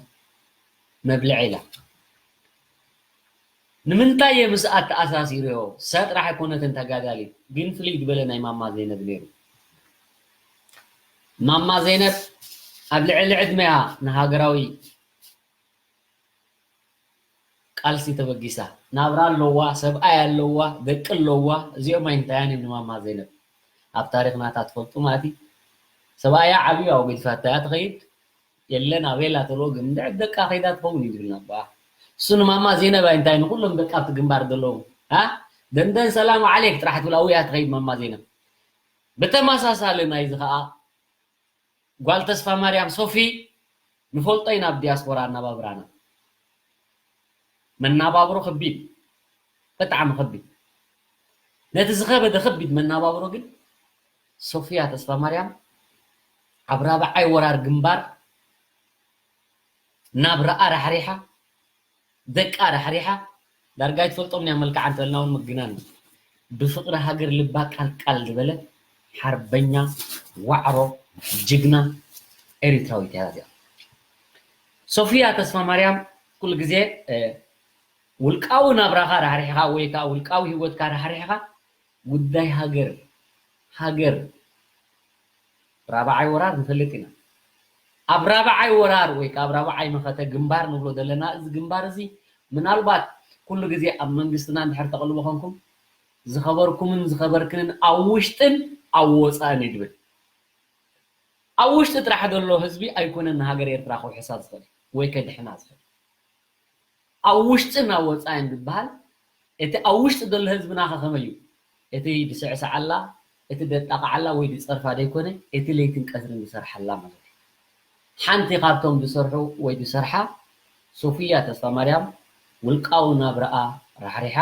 መብልዒ ኢላ። ንምንታይ እየ ምስኣ ተኣሳሲረዮ? እሳ ጥራሕ ኣይኮነትን ተጋዳሊት፣ ግን ፍልይ ዝበለ ናይ ማማ ዘይነብ ነይሩ። ማማ ዘይነብ ኣብ ልዕሊ ዕድመያ ንሃገራዊ ቃልሲ ተበጊሳ። ናብራ ኣለዋ፣ ሰብኣይ ኣለዋ፣ ደቂ ኣለዋ። እዚኦም ኣይንታያን እዮም ንማማ ዘይነብ። ኣብ ታሪኽ ናታ ትፈልጡ ማለት እዩ። ሰብኣያ ዓብዩ ኣብኡ ገዲፋታ እያ ትኸይድ። የለን ኣበይ ኣላ ተብሎ ግን እንድዒ ደቃ ከይዳ ትኸውን እዩ ዝብል ናባ። እሱ ንማማ ዘይነብ ኣይንታይ ንኩሎም ደቂ ኣብቲ ግንባር ዘለዉ። አ? ደንደን ሰላም ዓሌክ ጥራሕ ትብል ኣብኡ እያ ትኸይድ ማማ ዘይነብ። ብተመሳሳሊ ናይዚ ኸዓ ጓል ተስፋ ማርያም ሶፊ ንፈልጦ ኢና ኣብ ዲያስፖራ ኣነባብራና። መናባብሮ ከቢድ፣ ብጣዕሚ ከቢድ። ነቲ ዝኸበደ ከቢድ መናባብሮ ግን ሶፊያ ተስፋ ማርያም ኣብ ራብዓይ ወራር ግንባር ናብራኣ ራሕሪሓ፣ ደቃ ራሕሪሓ፣ ዳርጋ ኣይትፈልጦም እያ መልክዓ እንተልና እውን ምግናን እዩ። ብፍቕሪ ሃገር ልባ ቃልቃል ዝበለ ሓርበኛ ዋዕሮ ጅግና ኤሪትራዊት እያ እዚኣ። ሶፊያ ተስፋ ማርያም ኩሉ ግዜ፣ እ፣ ውልቃዊ ናብራኻ ራሕሪሕኻ ወይ ከዓ ውልቃዊ ህይወትካ ራሕሪሕኻ ጉዳይ ሃገር፣ ሃገር ራብዓይ ወራር ንፈልጥ ኢና። ኣብ ራብዓይ ወራር ወይ ከዓ ኣብ ራብዓይ መኸተ ግንባር ንብሎ ዘለና፣ እዚ ግንባር እዚ ምናልባት ኩሉ ግዜ ኣብ መንግስትና እንድሕር ተቕልቡ ኮንኩም ዝኸበርኩምን ዝኸበርክንን ኣብ ውሽጥን ኣብ ወፃእን እዩ ዝብል። ኣብ ውሽጢ ጥራሕ ዘሎ ህዝቢ ኣይኮነን ንሃገር ኤርትራ ከውሕሳ ዝኽእል ወይ ከድሕና ዝኽእል። ኣብ ውሽጥን ኣብ ወፃእን ዝበሃል፣ እቲ ኣብ ውሽጢ ዘሎ ህዝብና ከ ከመይ እዩ? እቲ ዝስዕስዓላ፣ እቲ ዘጣቕዓላ ወይ ዝፀርፋ ዘይኮነ፣ እቲ ለይትን ቀትርን ዝሰርሓላ ማለት እዩ። ሓንቲ ካብቶም ዝሰርሑ ወይ ዝሰርሓ ሶፊያ ተስፋማርያም ውልቃዊ ናብራኣ ራሕሪሓ፣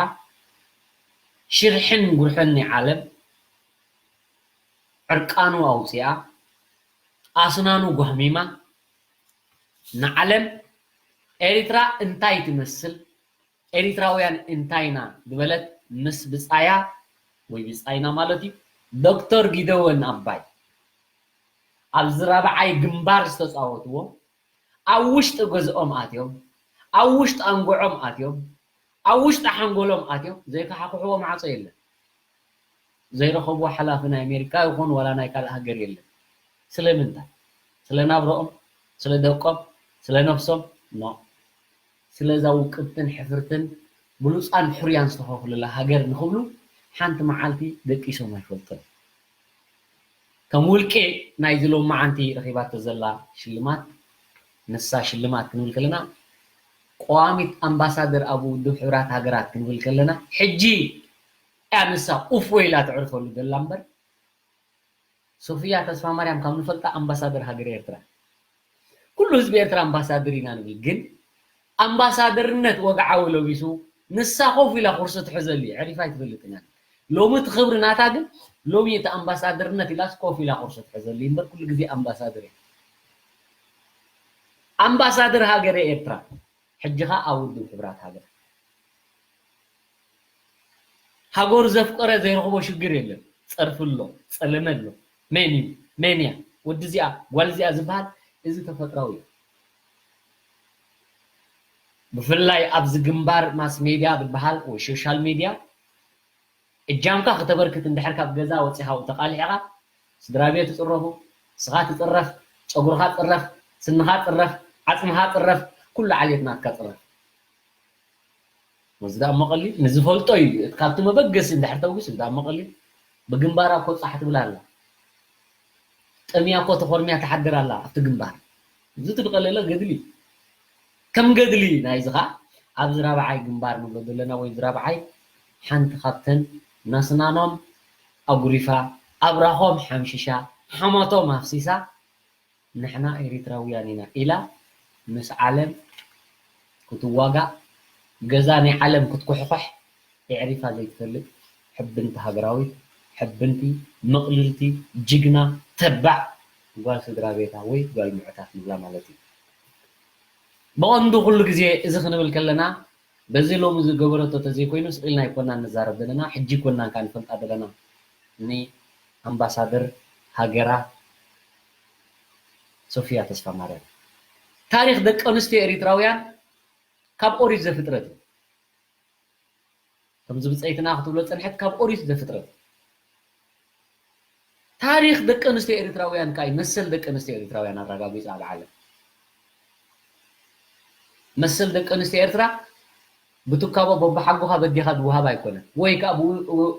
ሽርሕን ጉርሕን ናይ ዓለም ዕርቃኑ ኣውፂኣ፣ ኣስናኑ ጓህሚማ፣ ንዓለም ኤሪትራ እንታይ ትመስል፣ ኤሪትራውያን እንታይ ኢና ዝበለት ምስ ብጻያ ወይ ብጻይና ማለት እዩ፣ ዶክተር ጊደወን ኣባይ ኣብዚ ራብዓይ ግንባር ዝተጻወትዎ፣ ኣብ ውሽጢ ገዝኦም ኣትዮም፣ ኣብ ውሽጢ ኣንግዖም ኣትዮም፣ ኣብ ውሽጢ ሓንጎሎም ኣትዮም ዘይከሓኽሕዎ ማዕጾ የለን። ዘይረኸብዎ ሓላፊ ናይ ኣሜሪካ ይኹን ዋላ ናይ ካልእ ሃገር የለን። ስለምንታይ? ስለ ናብረኦም፣ ስለ ደቆም፣ ስለ ነብሶም? ኖ። ስለዛ ውቅብትን ሕፍርትን ብሉጻን ሕሩያን ዝተኸፍሉላ ሃገር ንኽብሉ ሓንቲ መዓልቲ ደቂሶም ኣይፈልጡን። ከም ውልቂ ናይዚ ሎማዓንቲ ረኺባቶ ዘላ ሽልማት፣ ንሳ ሽልማት ክንብል ከለና፣ ቀዋሚት ኣምባሳደር ኣብ ውድብ ሕቡራት ሃገራት ክንብል ከለና፣ ሕጂ እያ ንሳ ኡፍ ወይላ ተዕርፈሉ ዘላ እምበር፣ ሶፍያ ተስፋማርያም ካብ ንፈልጣ ኣምባሳደር ሃገረ ኤርትራ። ኩሉ ህዝቢ ኤርትራ ኣምባሳደር ኢና ንብል፣ ግን ኣምባሳደርነት ወግዓዊ ለቢሱ ንሳ ኮፍ ኢላ ኩርሲ ትሕዘሉ እዩ። ዕሪፋ ኣይትፈልጥን እያ። ሎሚ እቲ ክብሪ ናታ ግን፣ ሎሚ እቲ ኣምባሳደርነት ኢላስ ኮፍ ኢላ ኩርሲ ትሕዘሉ እዩ እምበር፣ ኩሉ ግዜ ኣምባሳደር እያ። ኣምባሳደር ሃገረ ኤርትራ፣ ሕጂ ኸኣ ኣብ ውድብ ሕቡራት ሃገራት። ሃገሩ ዘፍቀረ ዘይረኽቦ ሽግር የለን። ጸርፊ ኣሎ፣ ጸለመ ኣሎ። መን እዩ? መን እያ? ወዲ እዚኣ፣ ጓል እዚኣ ዝበሃል፣ እዚ ተፈጥራዊ እዩ። ብፍላይ ኣብዚ ግንባር ማስ ሜድያ ዝበሃል ወይ ሶሻል ሜድያ፣ እጃምካ ክተበርክት እንድሕር ካብ ገዛ ወጺኻ ተቓሊዕኻ፣ ስድራ ቤት ትጽረፉ፣ ስኻ ትጽረፍ፣ ጸጉርኻ ጽረፍ፣ ስንኻ ጽረፍ፣ ዓጽምኻ ጽረፍ፣ ኩሉ ዓሌት ናትካ ጽረፍ። እዚ ደኣ እሞ ቀሊል፣ ንዝፈልጦ እዩ። እቲ ካብቲ መበገሲ እንድሕር ተውግስ፣ እዚ ደኣ እሞ ቀሊል። ብግንባራ እኮ ጻሕ ትብል ኣላ። ጠምያ እኮ ተኾርምያ ትሓድር ኣላ ኣብቲ ግንባር። እዚ ትድቀለለ ገድሊ እዩ። ከም ገድሊ ናይዚ ኸኣ ኣብዚ ራብዓይ ግንባር ንብሎ ዘለና ወይ እዚ ራብዓይ ሓንቲ ካብተን ናስናኖም ኣጉሪፋ፣ ኣብራኾም ሓምሺሻ፣ ሓሞቶም ኣፍሲሳ፣ ንሕና ኤሪትራውያን ኢና ኢላ ምስ ዓለም ክትዋጋእ፣ ገዛ ናይ ዓለም ክትኩሕኩሕ የዕሪፋ ዘይትፈልጥ ሕብንቲ ሃገራዊት፣ ሕብንቲ፣ ምቕልልቲ፣ ጅግና፣ ተባዕ ጓል ስድራ ቤታ ወይ ጓል ምዑታት ንብላ ማለት እዩ። ብቐንዱ ኩሉ ግዜ እዚ ክንብል ከለና በዚ ሎሚ ዝገበረቶ ተዘይኮይኑ ስቕ ኢልና ኣይኮናን ንዛረብ ዘለና፣ ሕጂ ኣይኮናን ከኣ ንፈልጣ ዘለና ንኣምባሳደር ሃገራ ሶፊያ ተስፋማርያም። ታሪኽ ደቂ ኣንስትዮ ኤሪትራውያን ካብ ኦሪት ዘፍጥረት እዩ። ከምዚ ብጸይትና ክትብሎ ጸንሐት ካብ ኦሪት ዘፍጥረት። ታሪኽ ደቂ ኣንስትዮ ኤሪትራውያን ከኣ መሰል ደቂ ኣንስትዮ ኤሪትራውያን ኣረጋጊጹ ኣብ ዓለም። መሰል ደቂ ኣንስትዮ ኤርትራ ብትካቦ በብሓጎኻ በዲኻ ዝወሃብ ኣይኮነን፣ ወይ ከኣ ብው-፣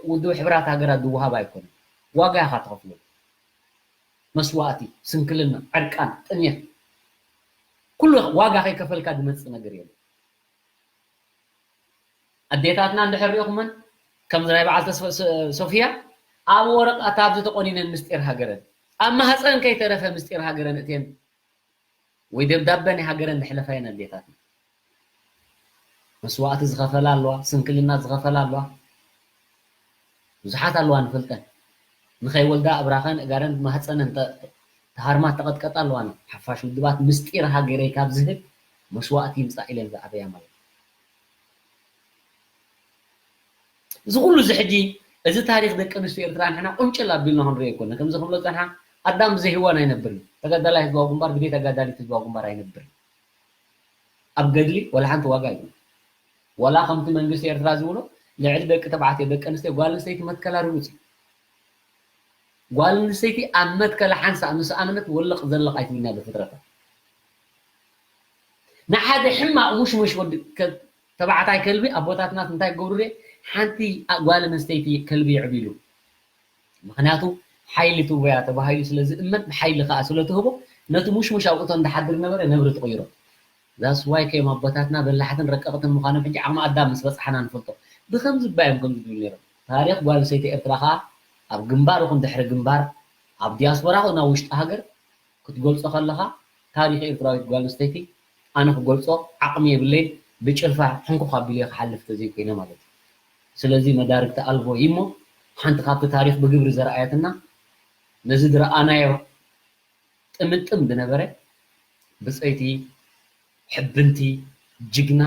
ውድብ ሕብራት ሃገራት ዝወሃብ ኣይኮነን። ዋጋ ኢኻ ትኸፍሎ። መስዋእቲ፣ ስንክልና፣ ዕርቃን፣ ጥሜት፣ ኩሉ ዋጋ ከይከፈልካ ዝመጽእ ነገር የለን። ኣዴታትና እንድሕር ሪእኹመን፣ ከምዚ ናይ በዓል ተስፋ-፣ ሶ-፣ ሶፊያ፣ ኣብ ወረቐት ኣብዚ ተቆኒነን ምስጢር ሃገረን፣ ኣብ ማህፀን ከይተረፈ ምስጢር ሃገረን እተን ወይ ደብዳበ ናይ ሃገረን ዘሕለፋ እየን ኣዴታትና። መስዋእቲ ዝኸፈላ ኣለዋ፣ ስንክልና ዝኸፈላ ኣለዋ። ብዙሓት ኣለዋ ንፈልጠን። ንኸይወልዳ እብራኸን እጋረን ማህፀነን ተ-፣ ተሃርማ ተቐጥቀጣ ኣለዋ። ሓፋሽ ውድባት ምስጢር ሃገረይ ካብ ዝህብ መስዋእቲ ይምፃእ ኢለን ዝኣበያ ማለት እዩ። እዚ ኩሉ እዚ ሕጂ፣ እዚ ታሪኽ ደቂ ኣንስትዮ ኤርትራ ንሕና ቁንጭል ኣቢልና ክንሪኦ ኣይኮነ። ከምዚ ክብሎ ዝጸንሓ፣ ኣዳም ብዘይ ሄዋን ኣይነብርን። ተጋዳላይ ህዝባዊ ግንባር ብዘይ ተጋዳሊት ህዝባዊ ግንባር ኣይነብርን። ኣብ ገድሊ ዋላ ሓንቲ ዋጋ የብሉን። ዋላ ከምቲ መንግስቲ ኤርትራ ዝብሎ፣ ልዕሊ ደቂ ተባዕትዮ፣ ደቂ ኣንስትዮ፣ ጓል ኣንስተይቲ መትከላ ርጉጽ እዩ። ጓል ኣንስተይቲ ኣብ መትከላ ሓንሳእ ምስ ኣመነት ወለቕ ዘለቕ ኣይትብልን እያ ብፍጥረታ። ንሓደ ሕማቕ ሙሽሙሽ ወዲ ከ-፣ ተባዕታይ ከልቢ ኣቦታትና እንታይ ክገብሩ ድየ? ሓንቲ ጓል ኣንስተይቲ ከልቢ የዕብይሉ። ምኽንያቱ ሓይሊ ትህቦ እያ ተባሂሉ ስለ ዝእመን፣ ብሓይሊ ከኣ ስለ ትህቦ፣ ነቲ ሙሽሙሽ ኣብኡ እንተሓድር ነበረ ነብሪ ትቕይሮ። That's why ከዮም ኣቦታትና በላሕትን ረቀቕትን ምዃኖም ሕጂ ዓቕሚ ኣዳም ምስ በጽሓና ንፈልጦ። ብኸምዚ እባ እዮም ከምዚ ዝብሉ ነይሮም። ታሪኽ ጓል ኣንስተይቲ ኤርትራ ከኣ ኣብ ግንባር ይኹን ድሕሪ ግንባር፣ ኣብ ዲያስፖራ ይኹን ኣብ ውሽጢ ሃገር ክትገልጾ ከለኻ፣ ታሪኽ ኤርትራዊት ጓል ኣንስተይቲ ኣነ ክገልጾ ዓቕሚ የብለይን፣ ብጭልፋ ሕንኩኽ ኣቢለዮ ክሓልፍ ተዘይኮይነ ማለት እዩ። ስለዚ መዳርግቲ ኣልቦ እዩ እሞ፣ ሓንቲ ካብቲ ታሪኽ ብግብሪ ዘርኣየትና፣ ነዚ ዝረኣናዮ ጥምጥም ዝነበረ ብጸይቲ፣ ሕብንቲ፣ ጅግና፣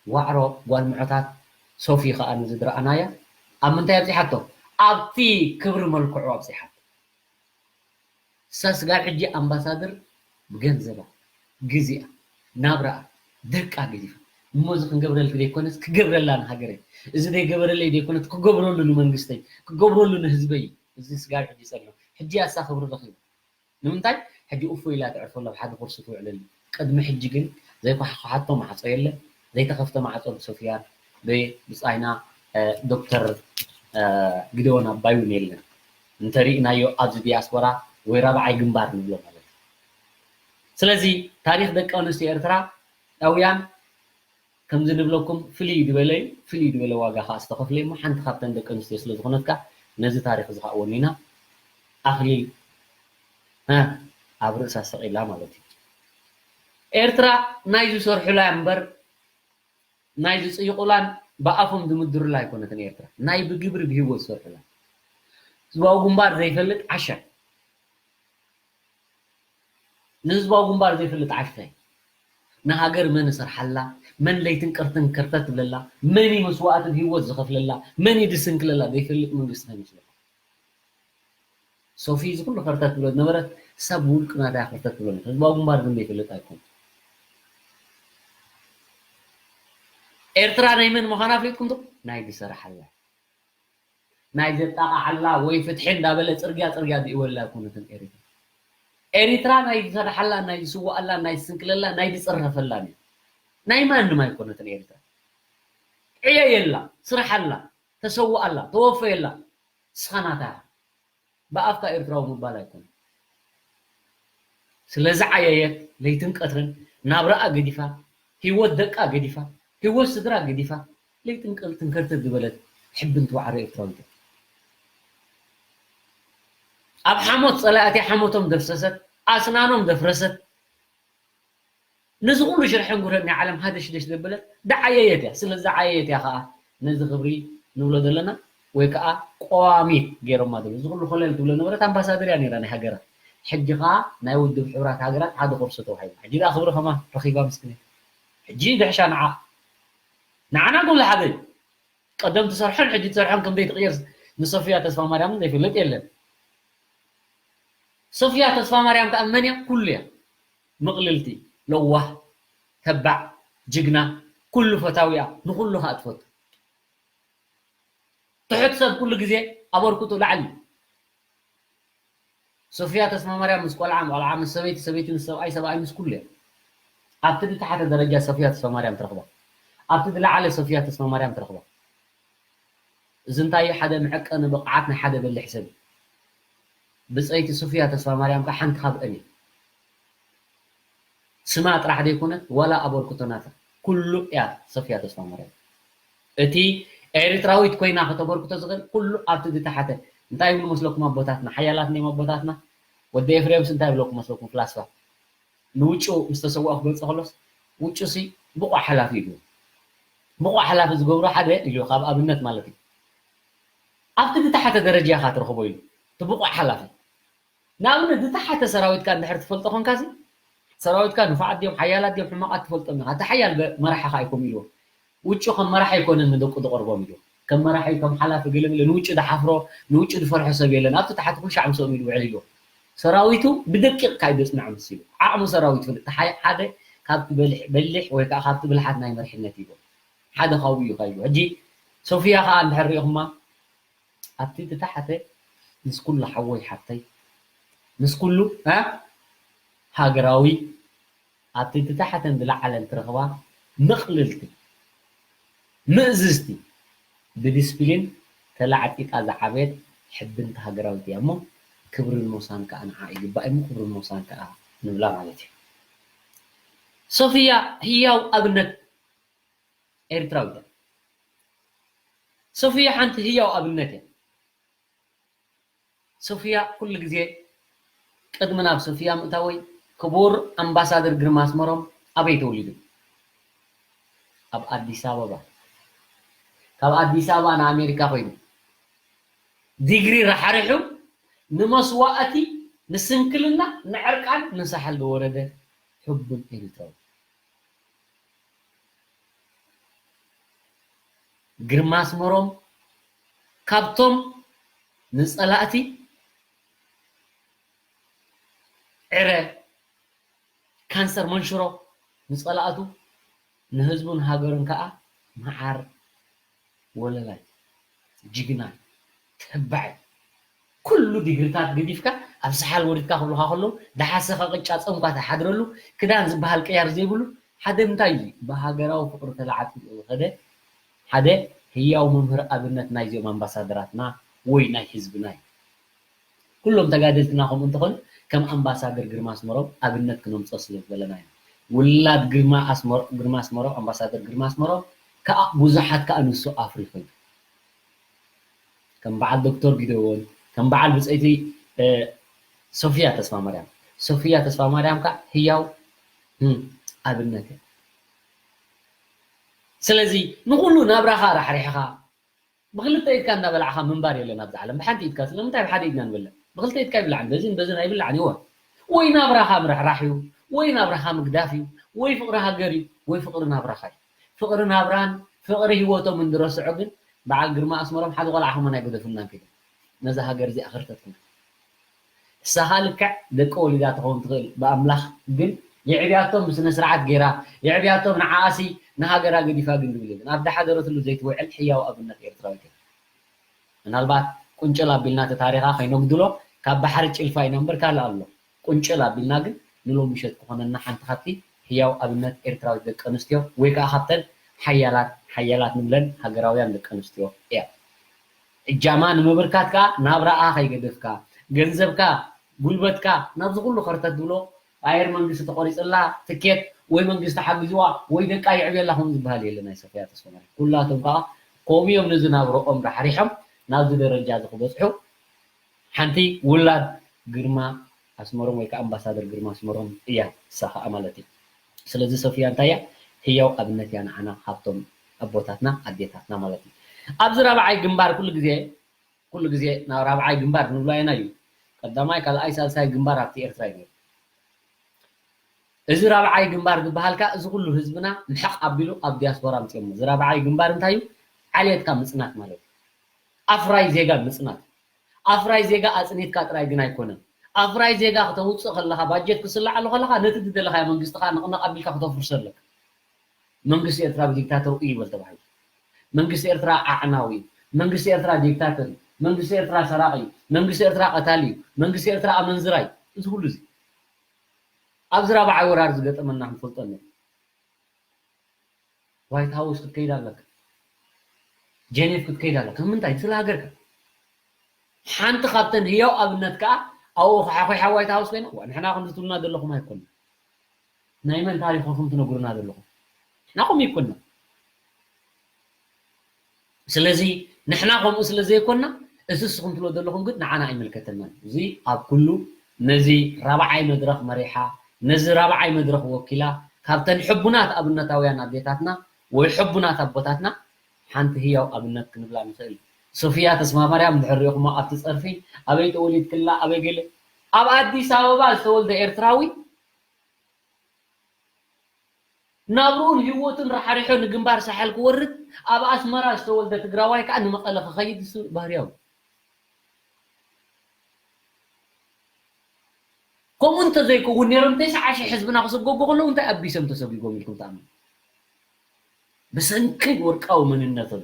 ዋዕሮ ጓል ምዖታት ሶፊ ከኣ ነዚ ዝረኣናያ ኣብ ምንታይ ኣብጺሓቶ? ኣብቲ ክብሪ መልክዑ ኣብጺሓቶ። እሳ ስጋብ ሕጂ ኣምባሳደር ብገንዘባ፣ ግዜኣ፣ ናብራኣ፣ ደቃ ገዲፋ፣ እሞ እዚ ክንገብረልኪ ዘይኮነስ ክገብረላ ንሃገረይ፣ እዚ ዘይገበረለይ ዘይኮነስ ክገብረሉ ንመንግስተይ፣ ክገብረሉ ንህዝበይ፣ እዚ ስጋብ ሕጂ ይጸልኦ። ሕጂ እያ እሳ ክብሪ ረኺባ። ንምንታይ? ሕጂ እፎይ ኢላ ተዕርፈሉ ኣብ ሓደ ኩርሲ ትውዕለሉ። ቅድሚ ሕጂ ግን ዘይኳሕኳሓቶ ማዕጾ የለን፣ ዘይተኸፍተ ማዕጾ ብሶፍያን ብብጻይና፣ እ፣ ዶክተር፣ እ፣ ግደዎን ኣባይ እውን የለን። እንተሪእናዮ ኣብዚ ዲያስፖራ ወይ ራብዓይ ግንባር ንብሎ ማለት እዩ። ስለዚ ታሪኽ ደቂ ኣንስትዮ ኤርትራውያን ከምዚ ንብለኩም ፍልይ ዝበለ እዩ። ፍልይ ዝበለ ዋጋ ከዓ ዝተኸፍለ እሞ ሓንቲ ካብተን ደቂ ኣንስትዮ ስለ ዝኾነት ከዓ ነዚ ታሪኽ እዚ ከዓ ወኒና ኣኽሊል ኣብ ርእሳ ሰቒላ ማለት እዩ። ኤርትራ ናይ ዝሰርሑላ እምበር ናይ ዝፅይቑላን ብኣፎም ዝምድሩላ ኣይኮነትን ኤርትራ። ናይ ብግብሪ ብህይወት ዝሰርሑላ። ህዝባዊ ግንባር ዘይፈልጥ ዓሻ። ንህዝባዊ ግንባር ዘይፈልጥ ዓሻ። ንሃገር መን እሰርሓላ፣ መን ለይትን ቀርትን ከርተት ትብለላ፣ መን እዩ መስዋእቲ ብህይወት ዝኸፍለላ፣ መን እዩ ድስንክለላ ዘይፈልጥ መንግስቲ ከይመስለኩም። ሶፊ እዚ ኩሉ ከርተት ትብሎ ዝነበረት ሰብ ውልቅ ናታ ከርተት ትብሎ ነበር። ህዝባዊ ግንባር ግን ዘይፈልጥ ኣይኮን። ኤርትራ ናይ መን ምዃና ኣፍሊጥኩም ዶ? ናይ ዝሰርሓላ። ናይ ዘጣቕዓላ ወይ ፍትሒ እንዳበለ ጽርግያ ጽርግያ ዝእወላ ኣይኮነትን ኤሪትራ። ኤሪትራ ናይ ዝሰርሓላ፣ ናይ ዝስዋኣላ፣ ናይ ዝስንክለላ፣ ናይ ዝጸረፈላን እዩ። ናይ ማንም ኣይኮነትን ኤሪትራ። ዕየየላ፣ ስርሓላ፣ ተሰዋኣላ፣ ተወፈየላ። ንስኻ ናታ ኢኻ። ብኣፍካ ኤርትራዊ ምባል ኣይኮነን። ስለ ዝዓየየት ለይትን ቀትርን ናብራኣ ገዲፋ፣ ህይወት ደቃ ገዲፋ፣ ህይወት ስድራ ገዲፋ፣ ለይትን ቀትርን ከርተት ዝበለት ሕብንቲ ዋዕሮ ኤርትራዊት እያ። ኣብ ሓሞት ጸላእቲ ሓሞቶም ዘፍሰሰት፣ ኣስናኖም ዘፍረሰት፣ ነዚ ኩሉ ሽርሕን ጉረን ናይ ዓለም ሃደሽደሽ ዘበለት ዝዓየየት እያ። ስለ ዝዓየየት እያ ከዓ ነዚ ክብሪ ንብሎ ዘለና፣ ወይ ከዓ ቀዋሚት ገይሮማ ዘለዉ። እዚ ኩሉ ኮለል ትብሎ ነበረት ኣምባሳደር እያ ነይራ ናይ ሃገራ። ሕጂ ከዓ ናይ ውድብ ሕቡራት ሃገራት ሓደ ኮርሶ ተዋሂባ። ሕጂ ደኣ ክብሪ ከማን ረኺባ ምስክነይ። ሕጂ ድሕሻ ንዓ። ንዓና ኩሉ ሓደ እዩ። ቀደም ትሰርሖን ሕጂ ትሰርሖን ከም ዘይትቕየር ንሶፊያ ተስፋማርያምን ዘይፈልጥ የለን። ሶፊያ ተስፋማርያም ከኣ መን እያ? ኩሉ እያ። ምቕልልቲ፣ ለዋህ፣ ተባዕ፣ ጅግና፣ ኩሉ ፈታዊያ፣ ንኹሉ ከኣ ትፈቱ። ትሑት ሰብ ኩሉ ግዜ ኣበርክቱ ላዕሊ። ሶፊያ ተስፋማርያም ምስ ቆልዓ፣ ቆልዓ ምስ ሰበይቲ፣ ሰበይቲ ምስ ሰብኣይ፣ ሰብኣይ ምስ ኩሉ እያ። ኣብቲ ዝተሓተ ደረጃ ሶፊያ ተስፋማርያም ትረኽባ። ኣብቲ ዝለዓለ ሶፊያ ተስፋማርያም ትረኽባ። እዚ እንታይ እዩ? ሓደ መዐቀኒ ብቕዓት ናይ ሓደ በሊሕ ሰብ እዩ። ብጸይቲ ሶፊያ ተስፋማርያም ከኣ ሓንቲ ካብአን እያ። ስማ ጥራሕ ዘይኮነት፣ ዋላ ኣበርክቶ ናታ ኩሉ እያ ሶፊያ ተስፋማርያም። እቲ ኤርትራዊት ኮይና ከተበርክቶ ዝኽእል ኩሉ ኣብቲ ዝተሓተ። እንታይ ይብሉ መስለኩም ኣቦታትና? ሓያላት እንድዮም ኣቦታትና። ወዲ ኤፍሬምስ እንታይ ይብለኩም መስለኩም? ፍላስፋ። ንውጩ ምስ ተሰውኦ ክገልጾ ከሎስ፣ ውጩሲ ብቑዕ ሓላፊ እዩ። ብቑዕ ሓላፊ ዝገብሮ ሓደ እዩ፣ ካብ ኣብነት ማለት እዩ። ኣብቲ ዝተሓተ ደረጃ ኢኻ ትረኽቦ ኢሉ። እቲ ብቑዕ ሓላፊ። ንኣብነት፣ ዝተሓተ ሰራዊትካ እንድሕር ትፈልጦ ኾንካሲ፣ ሰራዊትካ ንፉዓት ድዮም፣ ሓያላት ድዮም፣ ሕማቓት ትፈልጦም ኢኻ። እቲ ሓያል በ-፣ መራሒኻ ኣይኮም ኢልዎ። ውጩ ከም መራሒ ኣይኮነን ንደቁ ዝቐርቦም ኢልዎ። ከም መራሒ፣ ከም ሓላፊ ገለ ገለ ንውጩ ዝሓፍሮ፣ ንውጩ ዝፈርሖ ሰብ የለን። ኣብቲ ታሕቲ ኩሉ ሻዕ ምስኦም ኢሉ ውዕል ኢልዎ። ሰራዊቱ ብደቂቕ ካይ ዘጽንዖም ሲሉ። ዓቕሚ ሰራዊት ፍልጥ። ሓይ-፣ ሓደ ካብቲ በሊሕ፣ በሊሕ ወይ ከዓ ካብቲ ብልሓት ናይ መሪሕነት ኢልዎ። ሓደ ካብኡ እዩ ካይሉ። ሕጂ ሶፊያ ከዓ እንድሕር ሪኢኹማ፣ ኣብቲ ዝተሓተ ምስ ኩሉ ሓወይ ሓፍተይ፣ ምስ ኩሉ፣ እ፣ ሃገራዊ፣ ኣብቲ ዝተሓተን ዝለዓለን ትረኽባ ምቕልልቲ፣ ምእዝዝቲ፣ ብዲስፕሊን ተላዕጢጣ ዝዓበየት ሕብንቲ ሃገራዊት እያ እሞ፣ ክብርን ሞሳን ከኣ ንዓ ይግባእ እሞ፣ ክብርን ሞሳን ከኣ ንብላ ማለት እዩ። ሶፊያ ህያው ኣብነት ኤርትራዊት እያ። ሶፊያ ሓንቲ ህያው ኣብነት እያ። ሶፊያ ኩሉ ግዜ ቅድሚ ናብ ሶፊያ ምእታወይ ክቡር ኣምባሳደር ግርማ ኣስመሮም ኣበይ ተወሊዱ? ኣብ ኣዲስ ኣበባ። ካብ ኣዲስ ኣበባ ንኣሜሪካ ኮይኑ ዲግሪ ራሕሪሑ ንመስዋእቲ፣ ንስንክልና፣ ንዕርቃን፣ ንሳሕል ዝወረደ ሕቡን ኤርትራዊ። ግርማ ኣስመሮም ካብቶም ንጸላእቲ ዕረ፣ ካንሰር መንሽሮ ንጸላእቱ፣ ንህዝቡን ሃገሩን ከኣ መዓር ወለላይ፣ ጅግና፣ ተባዕ፣ ኩሉ ዲግሪታት ገዲፍካ ኣብ ሰሓል ወሪድካ ክብሉኻ ከለዉ፣ ደሓሰኻ ቅጫ ጾምካ ትሓድረሉ፣ ክዳን ዝበሃል ቅያር ዘይብሉ፣ ሓደ እንታይ እዩ? ብሃገራዊ ፍቕሪ ተለዓጢጡ ዝኸደ ሓደ ህያው መምህር ኣብነት ናይዚኦም ኣምባሳደራትና ወይ ናይ ህዝብና እዩ። ኩሎም ተጋደልትና ከምኡ እንተኾኑ ከም ኣምባሳደር ግርማ ኣስመሮም ኣብነት ክነምፅኦ ስለ ዝበለና ኢና። ውላድ ግርማ ኣስመሮ-፣ ግርማ ኣስመሮም፣ ኣምባሳደር ግርማ ኣስመሮም ከዓ ብዙሓት ከዓ ንሱ ኣፍሪኹ እዩ። ከም በዓል ዶክተር ጊደዎን፣ ከም በዓል ብፀይቲ፣ እ፣ ሶፊያ ተስፋ ማርያም። ሶፊያ ተስፋ ማርያም ከዓ ህያው፣ እም፣ ኣብነት እያ። ስለዚ ንኹሉ ናብራኻ ራሕሪሕኻ ብኽልተ ኢድካ እንዳበላዕኻ ምንባር የለን ኣብዚ ዓለም። ብሓንቲ ኢድካ፣ ስለምንታይ ብሓደ ኢድና ንበልዕ? ብኽልተ ኢድካ ኣይብላዕን፣ በዚን በዚን ኣይብላዕን፣ ይወ። ወይ ናብራኻ ምርሕራሕ እዩ፣ ወይ ናብራኻ ምግዳፍ እዩ፣ ወይ ፍቕሪ ሃገር እዩ፣ ወይ ፍቕሪ ናብራኻ እዩ። ፍቕሪ ናብራን ፍቕሪ ህይወቶም እንድረስዖ ግን በዓል ግርማ ኣስመሮም ሓደ ቆልዓ ከማን ኣይገደፉልናን ከይዶም። ነዛ ሃገር እዚኣ ከርተት ኩና። ንሳኻ ልክዕ ደቂ ወሊዳ ትኸውን ትኽእል ብኣምላኽ፣ ግን የዕብያቶም ብስነ ስርዓት ገይራ፣ የዕብያቶም ንዓኣሲ ንሃገራ ገዲፋ ግን ዝብል የለን። ኣብ ዝሓደረትሉ ዘይትውዕል ሕያው ኣብነት ኤርትራዊት እያ። ምናልባት ቁንጭል ኣቢልና እቲ ታሪኻ ከይነጉድሎ ካብ ባሕሪ ጭልፋ ኢና እምበር ካልእ ኣሎ። ቁንጭል ኣቢልና ግን ንሎሚ ምሸት ክኾነና ሓንቲ ካብቲ ህያው ኣብነት ኤርትራዊት ደቂ ኣንስትዮ ወይ ከዓ ካብተን ሓያላት፣ ሓያላት ንብለን ሃገራውያን ደቂ ኣንስትዮ እያ። እጃማ ንምብርካት ከዓ ናብራኣ ከይገደፍካ፣ ገንዘብካ፣ ጉልበትካ ናብዚ ኩሉ ከርተት ትብሎ፣ ኣየር መንግስቲ ተቆሪፅላ፣ ትኬት ወይ መንግስቲ ሓጊዝዋ ወይ ደቃ የዕብየላ ከምኡ ዝበሃል የለን። ናይ ሶፍያ ተስፋማርያም ኩላቶም ከዓ ከምኡ እዮም ነዚ ናብረኦም ራሕሪሖም ናብዚ ደረጃ እዚ ክበፅሑ። ሓንቲ ውላድ ግርማ ኣስመሮም ወይ ከዓ ኣምባሳደር ግርማ ኣስመሮም እያ፣ ንሳ ከዓ ማለት እዩ። ስለዚ ሶፍያ እንታይ እያ? ህያው ኣብነት እያ ንዓና፣ ሃብቶም ኣቦታትና ኣዴታትና ማለት እዩ። ኣብዚ ራብዓይ ግንባር ኩሉ ግዜ፣ ኩሉ ግዜ ናብ ራብዓይ ግንባር ንብሎ ኢና እዩ። ቀዳማይ፣ ካልኣይ፣ ሳልሳይ ግንባር ኣብቲ ኤርትራ እዩ ነይሩ። እዚ ራብዓይ ግንባር ዝበሃል ከኣ እዚ ኩሉ ህዝብና ምሕቕ ኣቢሉ ኣብ ዲያስፖራ ኣምጺኦሞ። እዚ ራብዓይ ግንባር እንታይ እዩ? ዓሌትካ ምጽናት ማለት እዩ። ኣፍራይ ዜጋ ምጽናት። ኣፍራይ ዜጋ ኣጽኒትካ ጥራይ ግን ኣይኮነን። ኣፍራይ ዜጋ ክተውጽእ ከለኻ፣ ባጀት ክስልዓሉ ከለኻ፣ ነቲ ዝደለኻዮ መንግስቲ ከኣ ንቕንቕ ኣቢልካ ክተፍርሶ ኣለካ። መንግስቲ ኤርትራ ብዲክታተር እዩ ይበል ተባሂሉ። መንግስቲ ኤርትራ ኣዕናዊ እዩ። መንግስቲ ኤርትራ ዲክታተር እዩ። መንግስቲ ኤርትራ ሰራቒ እዩ። መንግስቲ ኤርትራ ቀታሊ እዩ። መንግስቲ ኤርትራ ኣመንዝራ እዩ። እዚ ኩሉ እዚ ኣብዚ ራብዓይ ወራር ዝገጠመና ክንፈልጦ ኣለና። ዋይት ሃውስ ክትከይድ ኣለካ። ጀኔቭ ክትከይድ ኣለካ። ንምንታይ? ስለ ሃገርካ። ሓንቲ ካብተን ህያው ኣብነት ከኣ ኣብኡ ኳሓኳሓ ዋይት ሃውስ ኮይና፣ ዋ፣ ንሕና ከምዚ ትብሉና ዘለኹም ኣይኮንና። ናይ መን ታሪኽ ኢኹም ትነግሩና ዘለኹም? ንሕና ከምኡ ኣይኮንና። ስለዚ ንሕና ከምኡ ስለ ዘይኮንና፣ እዚ ንስኹም ትብሎ ዘለኹም ግን ንዓና ኣይምልከተናን። እዚ ኣብ ኩሉ ነዚ ራብዓይ መድረኽ መሪሓ፣ ነዚ ራብዓይ መድረኽ ወኪላ፣ ካብተን ሕቡናት ኣብነታውያን ኣዴታትና ወይ ሕቡናት ኣቦታትና ሓንቲ ህያው ኣብነት ክንብላ ንኽእል። ሶፍያ ተስፋማርያም እንድሕር ሪኢኹሞ ኣብቲ ጸርፊ፣ ኣበይ ተወሊድክላ፣ ኣበይ ገለ፣ ኣብ ኣዲስ ኣበባ ዝተወልደ ኤርትራዊ ናብርኡን ህይወቱን ራሕሪሖ ንግንባር ሳሕል ክወርድ፣ ኣብ ኣስመራ ዝተወልደ ትግራዋይ ከኣ ንመቐለ ክኸይድ፣ እሱ ባህርያዊ። ከምኡ እንተዘይከውን ነይሮም፣ ተስዓ ሺሕ ህዝብና ክስጎጎ ከለዉ እንታይ ኣቢሶም ተሰጒጎም ኢልኩም ትኣምኑ? ብሰንኪ ወርቃዊ መንነቶም።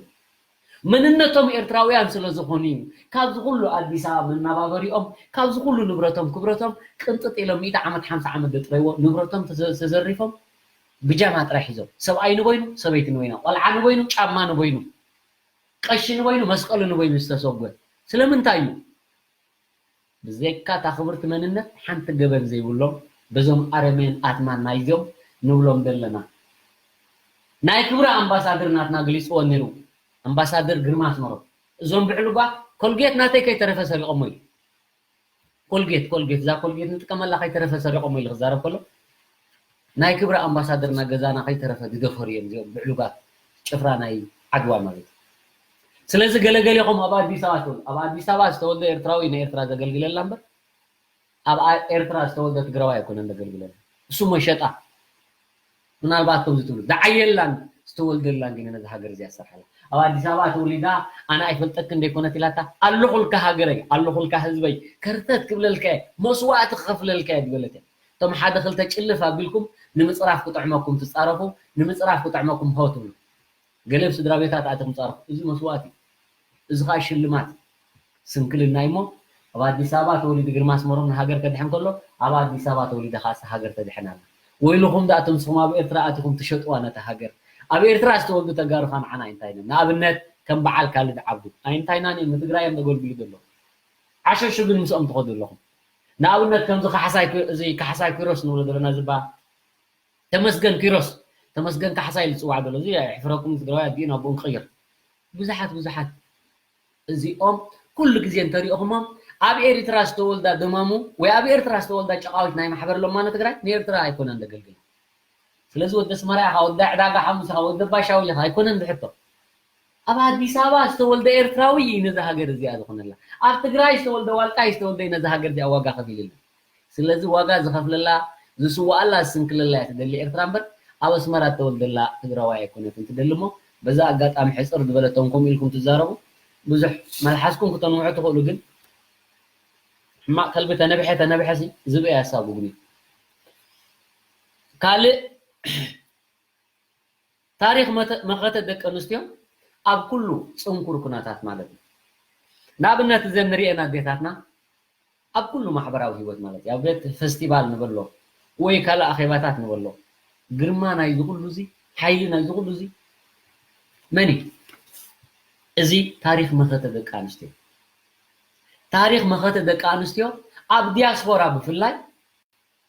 መንነቶም ኤርትራውያን ስለ ዝኾኑ እዩ። ካብዚ ኩሉ ኣዲስ ኣበባ መናባበሪኦም፣ ካብዚ ኩሉ ንብረቶም ክብረቶም ቅንጥጥ ኢሎም ሚእቲ ዓመት፣ ሓምሳ ዓመት ዘጥረይዎ ንብረቶም ተዘ-፣ ተዘሪፎም ብጃማ ጥራይ ሒዞም። ሰብኣይ ንበይኑ፣ ሰበይቲ ንበይና፣ ቆልዓ ንበይኑ፣ ጫማ ንበይኑ፣ ቀሺ ንበይኑ፣ መስቀሉ ንበይኑ ዝተሰጎ። ስለምንታይ እዩ? ብዘይካ እታ ክብርቲ መንነት ሓንቲ ገበን ዘይብሎም በዞም ኣረሜን ኣትማን ናይዞም ንብሎም ዘለና። ናይ ክብሪ ኣምባሳደር ናትና ገሊጽዎ ነይሩ። ኣምባሳደር ግርማ ኣስመሮም። እዞም ብዕሉጋት ኮልጌት ናተይ ከይተረፈ ሰሪቖሞ ኢሉ። ኮልጌት፣ ኮልጌት፣ እዛ ኮልጌት ንጥቀመላ ከይተረፈ ሰሪቖሞ ኢሉ ክዛረብ ከሎ ናይ ክብሪ ኣምባሳደር እና ገዛና ከይተረፈ ዝደፈሩ እዮም እዚኦም ብዕሉጋት ጭፍራ ናይ ዓድዋ ማለት እዩ። ስለዚ ገለገሌኹም ኣብ ኣዲስ ኣበባ ትውል-፣ ኣብ ኣዲስ ኣበባ ዝተወልደ ኤርትራዊ ንኤርትራ ዘገልግለላ እምበር ኣብ ኣ-፣ ኤርትራ ዝተወልደ ትግራዋይ ኣይኮነን ዘገልግለላ። እሱ መሸጣ። ምናልባት ከምዚ ትብሉ ዝዓየላን ዝተወልደላን ግን ነዚ ሃገር እዚኣ ዝሰርሓላ። ኣብ ኣዲስ ኣበባ ተወሊዳ ኣነ ኣይፈልጠክን ደይኮነት ኢላታ ኣለኹልካ ሃገረይ፣ ኣለኹልካ ህዝበይ፣ ከርተት ክብለልካ እየ፣ መስዋእቲ ክኸፍለልካ እየ ዝበለት እያ። እቶም ሓደ ክልተ ጭልፍ ኣቢልኩም ንምፅራፍ ክጥዕመኩም ትፃረፉ፣ ንምፅራፍ ክጥዕመኩም ሆ ትብሉ። ገለ ኣብ ስድራ ቤታት ኣቲኹም ፃረፉ። እዚ መስዋእቲ እዩ። እዚ ከዓ ሽልማት እዩ። ስንክልና እዩ እሞ ኣብ ኣዲስ ኣበባ ተወሊዱ ግርማ ኣስመሮም ንሃገር ከድሕን ከሎ ኣብ ኣዲስ ኣበባ ተወሊደ ከዓ ሃገር ተድሕን ኣላ። ወይልኹም ደኣ እቶም ንስኹም ኣብ ኤርትራ ኣቲኹም ትሸጥዋ ነታ ሃገር። ኣብ ኤርትራ ዝተወልዱ ተጋሩ ከዓ ንዓና ኣይንታይናን። ንኣብነት ከም በዓል ካልድ ዓብዱ ኣይንታይናን እዮም፣ ንትግራይ እዮም ዘገልግሉ ዘለዉ። ሓሸሹ ግን ምስኦም ትኸዱ ኣለኹም። ንኣብነት ከምዚ ካሕሳይ ኪ-፣ እዚ ካሕሳይ ኪሮስ ንብሎ ዘለና ዝባ ተመስገን ኪሮስ፣ ተመስገን ካሕሳይ ዝፅዋዕ ዘሎ እዚ ኣይሕፍረኩም፣ ትግራዋይ ኣዲኡ ናብኡ ንክቕይር። ብዙሓት ብዙሓት እዚኦም ኩሉ ግዜ እንተሪእኹሞም ኣብ ኤርትራ ዝተወልዳ ደማሙ ወይ ኣብ ኤርትራ ዝተወልዳ ጨቃዊት ናይ ማሕበር ለማኖ ትግራይ ንኤርትራ ኣይኮነን ዘገልግላ። ስለዚ ወዲ ኣስመራ ኢኻ፣ ወዲ ዕዳጋ ሓሙስ ኢኻ፣ ወዲ ባሻውል ኢኻ ኣይኮነን ዝሕቶ። ኣብ ኣዲስ ኣበባ ዝተወልደ ኤርትራዊ እዩ ነዛ ሃገር እዚኣ ዝኾነላ። ኣብ ትግራይ ዝተወልደ ዋልቃይ ዝተወልደ እዩ ነዛ ሃገር እዚኣ ዋጋ ከፊልላ። ስለዚ ዋጋ ዝኸፍለላ፣ ዝስዋኣላ፣ ዝስንክለላ እያ ትደሊ ኤርትራ እምበር ኣብ ኣስመራ እተወልደላ ትግራዋይ ኣይኮነትን ትደሊ። እሞ በዛ ኣጋጣሚ ሕፅር ዝበለቶም ከምኡ ኢልኩም ትዛረቡ ብዙሕ መልሓስኩም ክተንውሑ ትኽእሉ፣ ግን ሕማቕ ከልቢ ተነብሐ ተነብሐ ሲ ዝብኢ ኣሳጉጉኒ። ካልእ ታሪኽ መተ-፣ መኸተ ደቂ ኣንስትዮ ኣብ ኩሉ ጽንኩር ኩነታት ማለት እዩ። ንኣብነት እዘን ንሪኤን ኣዴታትና ኣብ ኩሉ ማሕበራዊ ህይወት ማለት እዩ። ኣብ ቤት ፈስቲቫል ንበሎ ወይ ካልእ ኣኼባታት ንበሎ፣ ግርማ ናይዚ ኩሉ እዚ፣ ሓይሊ ናይዚ ኩሉ እዚ መን እዩ? እዚ ታሪኽ መኸተ ደቂ ኣንስትዮ። ታሪኽ መኸተ ደቂ ኣንስትዮ ኣብ ዲያስፖራ ብፍላይ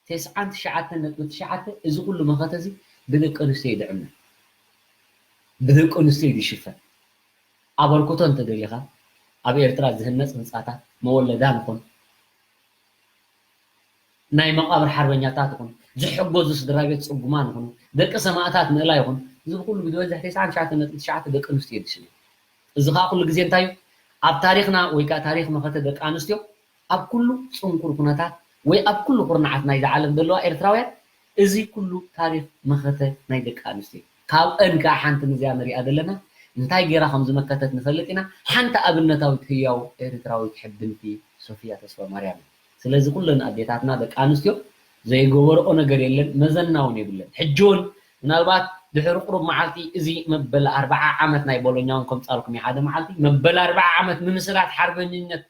ተስዓን ትሽዓተን ነጥቢ ትሽዓተ እዚ ኩሉ መኸተ እዚ ብደቂ ኣንስትዮ ይድዕመ፣ ብደቂ ኣንስትዮ እዩ ዝሽፈን። ኣበርክቶ እንተደሊኻ ኣብ ኤርትራ ዝህነፅ ህንፃታት መወለዳ ንኹን፣ ናይ መቓብር ሓርበኛታት ይኹን፣ ዝሕገዙ ስድራ ቤት ፅጉማን ይኹን፣ ደቂ ሰማእታት ምእላይ ይኹን፣ እዚ ብኩሉ ብዝበዝሕ ተስዓን ትሽዓተን ነጥቢ ትሽዓተ ደቂ ኣንስትዮ እዩ ዝሽፈን። እዚ ከዓ ኩሉ ግዜ እንታይ እዩ? ኣብ ታሪኽና ወይ ከዓ ታሪኽ መኸተ ደቂ ኣንስትዮ ኣብ ኩሉ ጽንኩር ኩነታት ወይ ኣብ ኩሉ ኩርናዓት ናይዛ ዓለም ዘለዋ ኤርትራውያን እዚ ኩሉ ታሪኽ መኸተ ናይ ደቂ ኣንስትዮ እዩ። ካብአን ከዓ ሓንቲ ንዚኣ ንሪኣ ዘለና እንታይ ገይራ ከም ዝመከተት ንፈልጥ ኢና። ሓንቲ ኣብነታዊት ህያው ኤርትራዊት ሕብንቲ ሶፍያ ተስፋማርያም እያ። ስለዚ ኩለን ኣዴታትና ደቂ ኣንስትዮ ዘይገበርኦ ነገር የለን፣ መዘና እውን የብለን። ሕጂ እውን ምናልባት ድሕሪ ቁሩብ መዓልቲ እዚ መበል ኣርብዓ ዓመት ናይ ቦሎኛ እውን ከምጻልኩም እዩ ሓደ መዓልቲ። መበል ኣርብዓ ዓመት ምምስራት ሓርበኝነት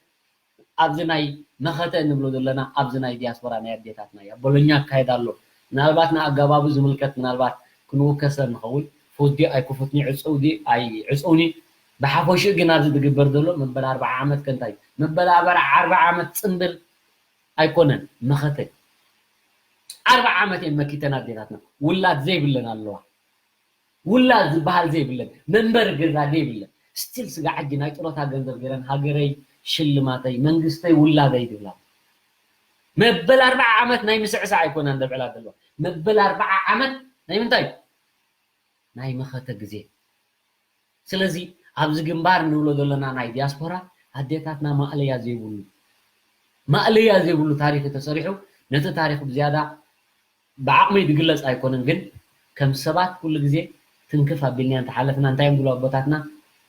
ኣብዚ ናይ መኸተ እንብሎ ዘለና ኣብዚ ናይ ዲያስፖራ ናይ ኣዴታትና እዩ። ኣብ ቦሎኛ ይካየድ ኣሎ። ምናልባት ንኣገባቡ ዝምልከት ምናልባት ክንውከሰ ንኸውን። ፍት ድዩ ኣይክፉት ድዩ ዕፅው ድዩ ኣይዕፅውን እዩ። ብሓፈሽኡ ግን ኣብዚ ዝግበር ዘሎ መበል ኣርብዓ ዓመት ከ እንታይ እዩ? መበል ኣርብዓ ዓመት ፅምብል ኣይኮነን መኸተ። ኣርብዓ ዓመት እየን መኪተን ኣዴታትና። ውላድ ዘይብለን ኣለዋ። ውላድ ዝበሃል ዘይብለን፣ መንበሪ ገዛ ዘይብለን፣ ስቲል ስጋዕ ሕጂ ናይ ጥሮታ ገንዘብ ገይረን ሃገረይ ሽልማተይ መንግስተይ ውላደይ ዝብላ። መበል ኣርብዓ ዓመት ናይ ምስዕሳዕ ኣይኮናን ዘብዕላ ዘለዋ። መበል ኣርብዓ ዓመት ናይ ምንታይ? ናይ መኸተ ግዜ። ስለዚ ኣብዚ ግንባር ንብሎ ዘለና ናይ ዲያስፖራ ኣዴታትና ማእለያ ዘይብሉ፣ ማእለያ ዘይብሉ ታሪኽ ተሰሪሑ፣ ነቲ ታሪኽ ብዝያዳ ብዓቕመይ ዝግለጽ ኣይኮነን፣ ግን ከም ሰባት ኩሉ ግዜ ትንክፍ ኣቢልናዮ እንተሓለፍና፣ እንታይ እዮም ዝብሉ ኣቦታትና?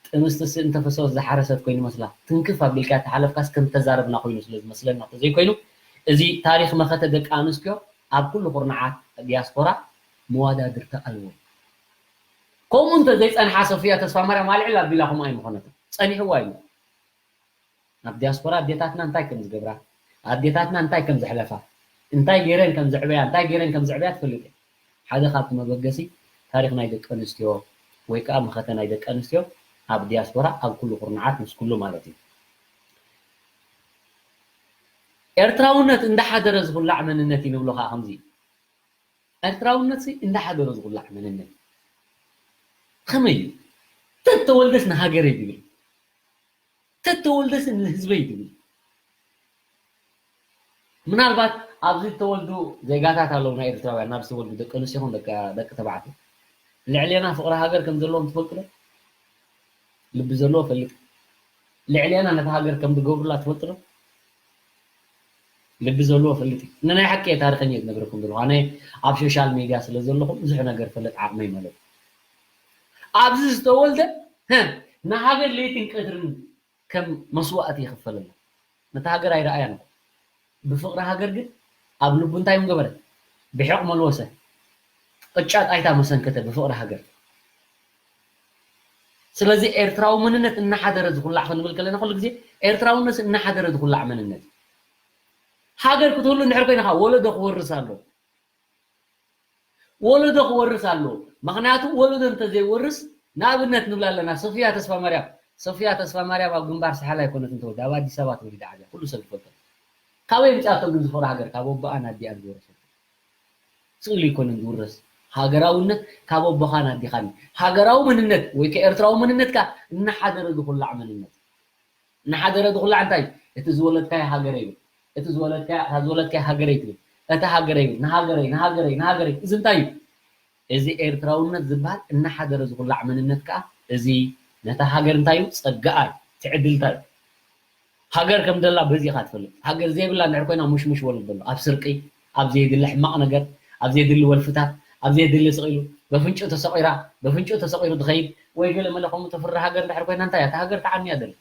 ጥምስትሲ እንተፈሰወት ዝሓረሰት ኮይኑ መስላ። ትንክፍ ኣቢልካ ተሓለፍካስ ከም ተዛረብና ኮይኑ ስለ ዝመስለና እንተዘይኮይኑ፣ እዚ ታሪኽ መኸተ ደቂ ኣንስትዮ ኣብ ኩሉ ኩርናዓት ዲያስፖራ መዋዳድርቲ ኣለዎ። ከምኡ እንተዘይጸንሓ ሶፍያ ተስፋማርያም ኣልዕል ኣቢላ ከምኡ ኣይምኾነትን። ጸኒሕዋ እዩ። ኣብ ዲያስፖራ ኣዴታትና እንታይ ከም ዝገብራ፣ ኣዴታትና እንታይ ከም ዘሕለፋ፣ እንታይ ገይረን ከም ዘዕበያ፣ እንታይ ገይረን ከም ዘዕበያ ትፈልጥ እያ። ሓደ ካብቲ መበገሲ ታሪኽ ናይ ደቂ ኣንስትዮ ወይ ከዓ መኸተ ናይ ደቂ ኣንስትዮ ኣብ ዲያስፖራ ኣብ ኩሉ ኩርናዓት ምስ ኩሉ ማለት እዩ። ኤርትራውነት እንዳሓደረ ዝኹላዕ መንነት እዩ ንብሎ ከዓ ከምዚ እዩ። ኤርትራውነት ሲ እንዳሓደረ ዝኹላዕ መንነት ከመይ እዩ? ተተወልደስ ንሃገረይ ዝብል፣ ተተወልደስ ንህዝበይ ዝብል። ምናልባት ኣብዚ ዝተወልዱ ዜጋታት ኣለዉ ናይ ኤርትራውያን፣ ናብ ዝተወልዱ ደቂ ኣንስትዮ ይኹን ደቂ ደቂ ተባዕትዮ። ልዕሌና ፍቕሪ ሃገር ከም ዘለዎም ትፈልጡ ዶ? ልቢ ዘለዎ ፈልጥ። ልዕሌና ነታ ሃገር ከም ዝገብሩላ ትፈልጡ ዶ? ልቢ ዘለዎ ፈልጥ እዩ። ንናይ ሓቂ እየ ታሪኸኛ እየ ዝነግረኩም ዘለኹ። ኣነ ኣብ ሶሻል ሚድያ ስለ ዘለኹ ብዙሕ ነገር ፈልጥ ዓቕመይ ማለት እዩ። ኣብዚ ዝተወልደ፣ ሀ፣ ንሃገር ለይትን ቀትርን ከም መስዋእቲ ይኽፈለላ። ነታ ሃገር ኣይረኣያን እኮ። ብፍቕሪ ሃገር ግን ኣብ ልቡ እንታይ ምገበረ? ብሕቕ መልወሰ። ቅጫ ጣይታ መሰንከተ ብፍቕሪ ሃገር። ስለዚ ኤርትራዊ መንነት እናሓደረ ዝኹላዕ ክንብል ከለና ኩሉ ግዜ ኤርትራውነት እናሓደረ ዝኹላዕ መንነት እዩ። ሃገር ክትህሉ እንድሕር ኮይንኻ ወለዶ ክወርስ ኣለዎ። ወለዶ ክወርስ ኣለዎ። ምኽንያቱ ወለዶ እንተዘይወርስ ንኣብነት ንብላ ኣለና ሶፍያ ተስፋማርያም ሶፍያ ተስፋ ማርያም ኣብ ግንባር ሳሕል ኣይኮነትን ተወልዳ፣ ኣብ ኣዲስ ኣበባ ተወሊዳ ዓብያ፣ ኩሉ ሰብ ይፈልጦ። ካበይ ምጻቶ ግን ዝፈሩ ሃገር ካብ ኣቦኣን ኣዲኣን ዝወረሰቶ። ስእሊ ኣይኮነን ዝውረስ። ሃገራውነት ካብ ኣቦኻን ኣዲኻን እዩ። ሃገራዊ መንነት ወይ ከ ኤርትራዊ መንነትካ እናሓደረ ዝኹላዕ መንነት። እናሓደረ ዝኹላዕ እንታይ እዩ? እቲ ዝወለድካዮ ሃገረ ይብል። እቲ ዝወለድካዮ፣ እታ ዝወለድካዮ ሃገረ ይትብል። እታ ሃገረ ይብል። ንሃገረይ፣ ንሃገረይ፣ ንሃገረይ። እዚ እንታይ እዩ? እዚ ኤርትራውነት ዝበሃል እናሓደረ ዝኹላዕ መንነት ከኣ እዚ ነታ ሃገር እንታይ እዩ? ጸጋኣ እዩ። ትዕድልታ እዩ። ሃገር ከም ደላ በዚ ኢኻ ትፈልጥ። ሃገር ዘይብላ እንድሕር ኮይና ሙሽሙሽ ወለድ ዘሎ። ኣብ ስርቂ፣ ኣብ ዘየድሊ ሕማቕ ነገር፣ ኣብ ዘየድሊ ወልፍታት፣ ኣብ ዘየድሊ ስቕ ኢሉ፣ በፍንጭኡ ተሰቒራ፣ በፍንጭኡ ተሰቒሩ ዝኸይድ፣ ወይ ገለ መለ ከምኡ ተፍሪ ሃገር እንድሕር ኮይና እንታይ እያ? እታ ሃገር ተዓንያ ደላ።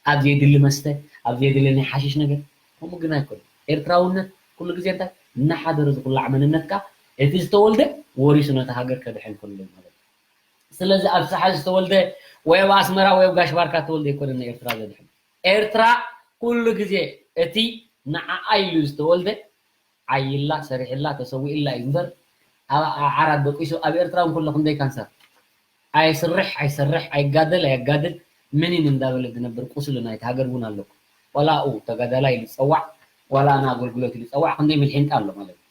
ኣብ ዘየድሊ መስተ፣ ኣብ ዘየድሊ ናይ ሓሽሽ ነገር፣ ከምኡ ግን ኣይኮነን። ኤርትራውነት ኩሉ ግዜ እንታይ? እናሓደረ ዝኹላዕ መንነትካ፣ እቲ ዝተወልደ ወሪሱ ነታ ሃገር ከድሕን ከሎ እዩ ማለት እዩ። ስለዚ ኣብ ሳሕል ዝተወልደ ወይ ኣብ ኣስመራ ወይ ኣብ ጋሽ ባርካ ዝተወልደ ኣይኮነን ንኤርትራ ዘድሕን። ኤርትራ ኩሉ ግዜ እቲ ንዓኣ ኢሉ ዝተወልደ ዓይላ፣ ሰሪሕላ፣ ተሰዊእላ እዩ እምበር፣ ኣብ ዓራት ደቂሱ ኣብ ኤርትራ እንከሎ ክንደይ ካንሰር። ኣይስርሕ ኣይሰርሕ፣ ኣይጋደል ኣየጋድል፣ ምኒን እንዳበለ ዝነብር ቁስሊ ናይቲ ሃገር እውን ኣለኩ። ዋላ ኣብኡ ተጋዳላይ ኢሉ ዝጸዋዕ፣ ዋላ ኣነ ኣገልግሎት ኢሉ ዝጸዋዕ ክንደይ ምልሒንጣ ኣሎ ማለት እዩ።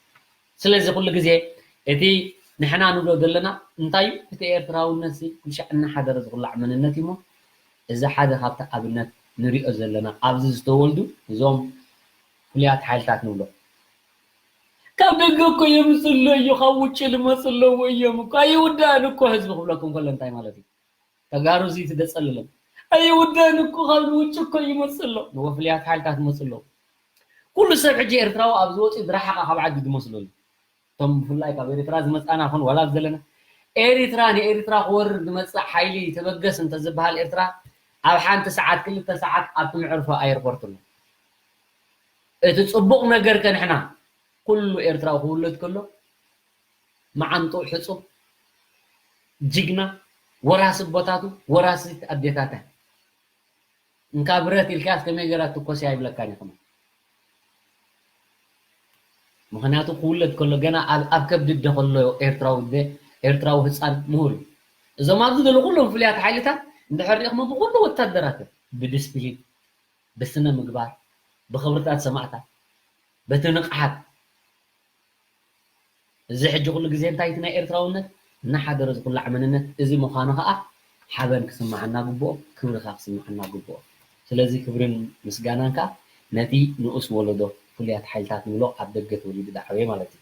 ስለዚ ኩሉ ግዜ እቲ ንሕና ንብሎ ዘለና እንታይ እዩ? እቲ ኤርትራውነት ሲ ኩልሻዕ እናሓደረ ዝኹላዕ መንነት እዩ እሞ፣ እዚ ሓደ ካብቲ ኣብነት ንሪኦ ዘለና ኣብዚ ዝተወልዱ እዞም ፍሉያት ሓይልታት ንብሎ። ካብ ደገ እኮ የምፅሎ እዩ፣ ካብ ውጭ ልመፁ ኣለዎ እዮም እኮ። ኣይውዳእን እኮ ህዝቢ ክብለኩም ከሎ እንታይ ማለት እዩ? ተጋሩ እዚ ትደፀልሎም። ኣይውዳእን እኮ ካብ ውጭ እኮ ይመፅሎ። ንወ ፍሉያት ሓይልታት ይመፅሎ። ኩሉ ሰብ ሕጂ ኤርትራዊ ኣብ ዝወፅእ ዝረሓቐ ካብ ዓዲ ዝመስለሉ። እቶም ብፍላይ ካብ ኤርትራ ዝመፃና ኹን ዋላ ዘለና ኤርትራ ንኤርትራ ክወርር ዝመፅእ ሓይሊ ተበገስ እንተዝበሃል ኤርትራ ኣብ ሓንቲ ሰዓት ክልተ ሰዓት ኣብቲ መዕርፎ ኣየርፖርት ኣሎ። እቲ ጽቡቕ ነገር ከ ንሕና ኩሉ ኤርትራዊ ክውለድ ከሎ መዓንጥኡ ሕጹብ ጅግና ወራሲ ኣቦታቱ ወራሲ ኣዴታታ እንካ ብረት ኢልካስ ከመይ ገይራ ትኮስያ ይብለካን እዩ ከማን። ምኽንያቱ ክውለድ ከሎ ገና ኣብ ኣብ ከብዲ ኣደ ከሎ ኤርትራዊ ኣደ ኤርትራዊ ህጻን ምሁር እዩ። እዞም ኣብዚ ዘለዉ ኩሎም ፍሉያት ሓይልታት እንድሕር ሪኢኹሞ ብኹሉ ወታደራት እዮም ብድስፕሊን ብስነ ምግባር ብኽብርታት ሰማእታት በቲ ንቕሓት እዚ ሕጂ ኩሉ ግዜ እንታይ እቲ ናይ ኤርትራውነት እናሓደረ ዝኹላዕ መንነት እዚ ምዃኑ ኸዓ ሓበን ክስምዓና ግብኦ፣ ክብሪ ኸዓ ክስምዓና ግብኦ። ስለዚ ክብርን ምስጋናን ከኣ ነቲ ንኡስ ወለዶ ፍሉያት ሓይልታት ንብሎ ኣብ ደገ ተወሊዱ ዝዓበየ ማለት እዩ።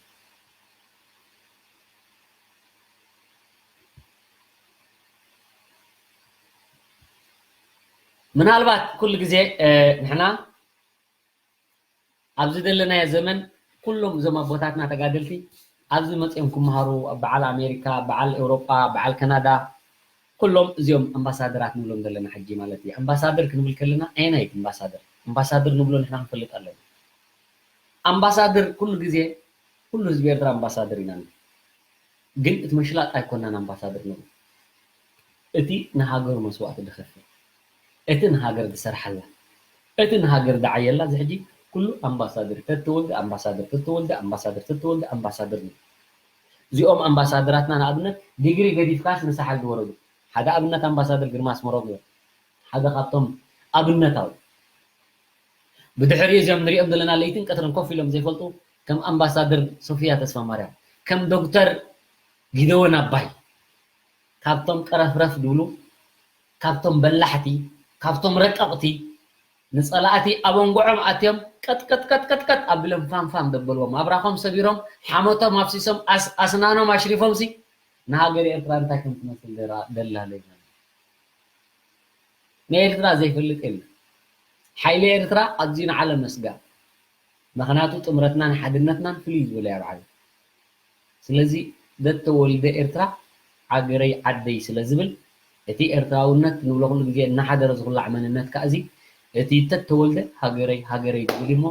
ምናልባት ኩሉ ግዜ ንሕና ኣብዚ ዘለናዮ ዘመን ኩሎም እዞም ኣቦታትና ተጋደልቲ ኣብዚ መፅኦም ክመሃሩ በዓል ኣሜሪካ በዓል ኤውሮጳ በዓል ካናዳ ኩሎም እዚኦም ኣምባሳደራት ንብሎም ዘለና ሕጂ ማለት እዩ። ኣምባሳደር ክንብል ከለና ኣየናይ ኣምባሳደር ኣምባሳደር ንብሎ ንሕና ክንፈልጥ ኣለና። ኣምባሳደር ኩሉ ግዜ ኩሉ ህዝቢ ኤርትራ ኣምባሳደር ኢና ንብል። ግን እቲ ምሽላጥ ኣይኮናን ኣምባሳደር ንብል። እቲ ንሃገሩ መስዋእቲ ዝኸፍል፣ እቲ ንሃገር ዝሰርሓላ፣ እቲ ንሃገር ዝዓየላ እዚ ሕጂ ኩሉ ኣምባሳደር ተተወልደ ኣምባሳደር ተተወልደ ኣምባሳደር ተተወልደ ኣምባሳደር ንብል። እዚኦም ኣምባሳደራትና ንኣብነት ዲግሪ ገዲፍካስ ንሳሕል ዝወረዱ ሓደ ኣብነት ኣምባሳደር ግርማ ኣስመሮም እዮም። ሓደ ካብቶም ኣብነታዊ ብድሕሪ እዚኦም ንሪኦም ዘለና ለይትን ቀትርን ኮፍ ኢሎም ዘይፈልጡ ከም ኣምባሳደር ሶፊያ ተስፋማርያም ከም ዶክተር ጊደወን ኣባይ ካብቶም ቀረፍረፍ ዝብሉ ካብቶም በላሕቲ ካብቶም ረቀቕቲ ንፀላእቲ ኣብ ኣንጎዖም ኣትዮም ቀጥቀጥቀጥቀጥቀጥ ኣቢሎም ፋምፋም ዘበልዎም ኣብራኾም ሰቢሮም ሓሞቶም ኣፍሲሶም ኣስናኖም ኣሽሪፎምሲ ንሃገር ኤርትራ እንታይ ከም ትመስል ደላ ለይና ንኤርትራ ዘይፈልጥ የለን። ሓይሊ ኤርትራ ኣብዚ ንዓለም መስጋእ። ምኽንያቱ ጥምረትናን ሓድነትናን ፍልይ ዝበለ ኣብ ዓለም። ስለዚ ዘተወልደ ኤርትራ ዓገረይ ዓደይ ስለ ዝብል እቲ ኤርትራውነት ንብሎ ኩሉ ግዜ እናሓደረ ዝኹላዕ መንነት ከዓ እዚ እቲ ተተወልደ ሃገረይ ሃገረይ ዝብል እሞ